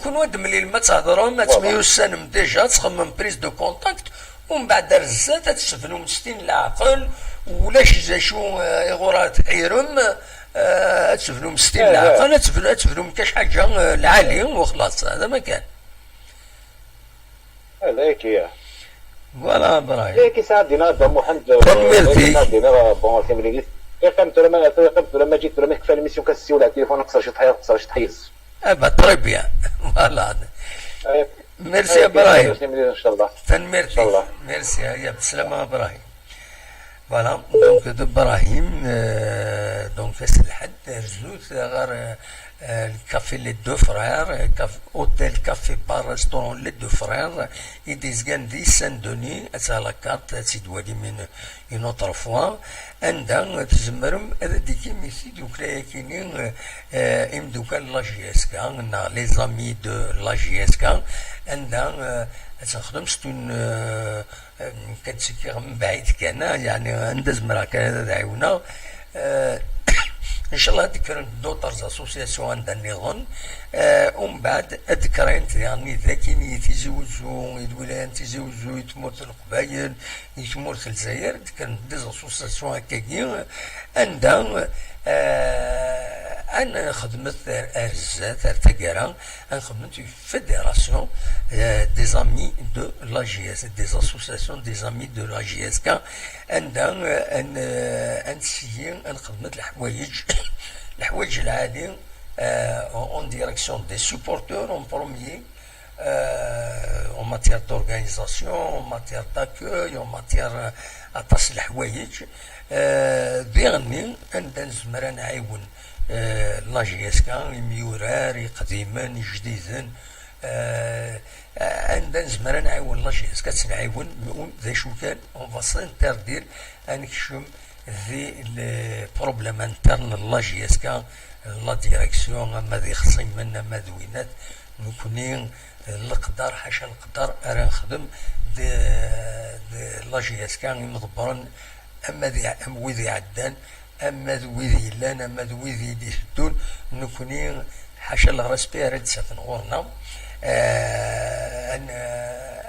Kunwi ad d-temlilem, ad thedrem, ad, voilà, temyussanem déjà, ad txemmem prise de contact, umbeɛd ar zdat ad tessebnum s tin n leɛqel, ulac d acu, eh, iɣur ara tḥirem, eh, ad tebnum s tin leɛqel, ad tebnum, ad tebnum kac ḥaǧa, eh, lɛali, u xlaṣ, hada ma kan. Hada yaki. Voilà, Brahim. Yaki sɛa dina Dda Muḥend, tanemmirt-ik. Sɛa dina, bon, timlilit. Iqqim tura ma, iqqim tura ma ǧiet tura ma tekfa l'émission kan tessiwel ar téléphone, qṣer ciṭ ḥiz, qṣer ciṭ ḥiz. Ah bah, très bien. Voilà. Merci, Brahim. Tanemmirt-ik. Merci, ya, bslama, Brahim. Voilà, donc d Brahim, euh, donc ass n lḥedd, rzut ɣer, euh, le café Les Deux Frères, euh, caf-, hôtel, café, bar, restaurant Les Deux Frères, i d-izgan di Saint-Denis, ad tɣer la carte, ad tt-id-twalim une, une autre fois, anda tzemrem ad d-tikim i tiddukla-yakini, euh, euh, imdukal n la J S K, neɣ les amis de la J S K, anda, euh, ad tt-nexdem, c'est une, euh, nekk ad ttekkiɣ mebɛid kan, ah, yeɛni anda zemreɣ kan ad ɛiwneɣ. Eh, ncallah ad d-kkrent d'autres associations anda nniḍen. Eh, umbeɛd ad d-kkrent diɣen i dakin i Tizi Wezzu, i lwilaya n Tizi Wezzu, i tmurt n Leqbayel, i tmurt n Lezzayer, ad d-kkrent des associations akkagi, anda, eh, ad nxedmet ar, ar zdat, ar taggara, ad nxedmet Fédération, euh, des amis de la J S, des associations des amis de la J S K, anda, euh, ad n-, euh, ad nessigi ad nexdem leḥwayeǧ, leḥwayeǧ lɛali, euh, en, en direction des supporters en premier, euh, en matière d'organisation, en matière d'accueil, en matière, euh, aṭas n leḥwayeǧ, euh, diɣenni anda nezmer ad nɛiwen, euh, la J S K, imyurar iqdimen, ijdiden, Euh, anda nezmer ad nɛiwen la J S K, ad tt-nɛiwen, mais d acu kan, on va s'interdire ad nekcem di les problèmes internes n la J S K, la direction, ama d ixṣimen, ama d winat, nekni leqder, ḥaca leqder ara nexdem d, d la J S K imḍebbren, ama d, am wid iɛeddan, ama d wid yellan, ama d wid i d-iteddun, nekni ḥaca le respect ara d-ttafen ɣur-neɣ. Eh, ad n-,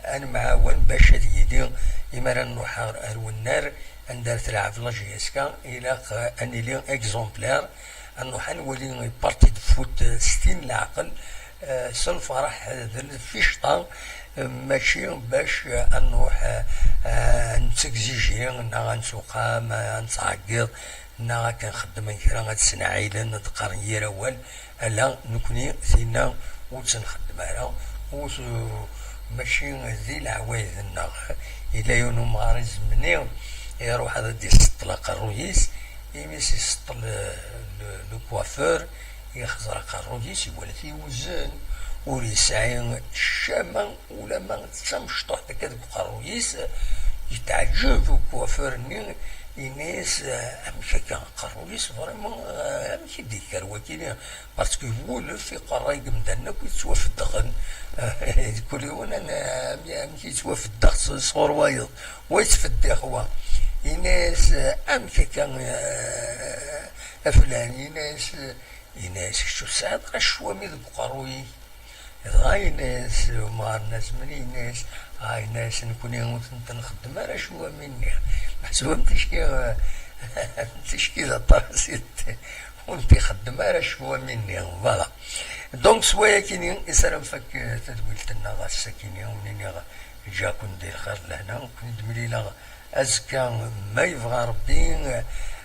ad nemɛawan bac ad yili, imi ara nruḥ ar, ar wennar, anda ara telɛeb la J S K, ilaq, eh, ad nili exemplaire, ad nruḥ ad nwali partie de foot, eh, s tin leɛqel, eh, s lferḥ, eh, d lficṭa, eh, mačči bac, eh, ad nruḥ, eh, eh, ad nettegziji, neɣ ad nettuqam, eh, ad nettɛeggiḍ, neɣ akken xeddmen kra ad sneɛɛilen, ad qqaren yir awal, ala, nekni tinna ur tt-nxeddem ara, ur t-, mačči di leɛwayed-nneɣ. Yella yiwen umɣar izemni, iruḥ ad d-iseṭṭel aqerruy-is, imi s-iseṭṭel, eh, le, le coiffeur, ixẓer aqerruy-is, iwala-t iwezzen, ur yesɛi ccama, ulama d tamecṭuḥt akka deg uqerruy-is. Yetɛeǧǧeb ukwafur-nni, yenna-yas, "Amek akka, aqerruy-is vraiment, eh, amek i d-yekker wakini?" Parce que iwulef iqerray deg imdanen akk yettwafeddɣen. Kul yiwen, eh, amek, amek yettwafeddex s, sɣur wayeḍ, wa yettfeddiɣ wa. Yenna-yas, eh, "Amek akka, eh, a flan?" Yenna-yas, eh, Yenna-yas, "Kečč ur tesɛiḍ ara ccwami deg uqerruy-ik." Dɣa yenna-yas umɣar n azemni, yenna-yas, ah, yenna-yas, "Nekni ur tent-nxeddem ara ccwami-nni." Meḥsub am ticki, ticki d aṭas i t-, ur tent-ixeddem ara ccwami-nni. Voilà. Donc, s wayakini i s ara nfak, eh, tadwilt-nneɣ ass-akini, ur niniɣ ǧǧa-ken di lxir d lehna, ur ken-id-mlileɣ azekka, ma yebɣa Rebbi,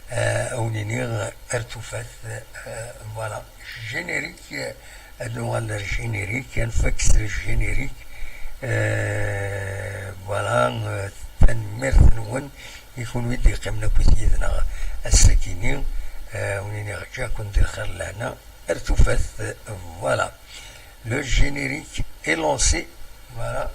eh, a wen-iniɣ ar tufat, eh, voilà. Générique, eh, ad nuɣal ar générique, ad nfak s générique. Eh, voilà, eh, tanemmirt-nwen i kunwi d-yeqqimen akkit yid-neɣ ass-akini. Eh, a wen-iniɣ ǧǧa-ken di lxir d lehna, ar tufat, eh, voilà. Le générique est lancé. Voilà.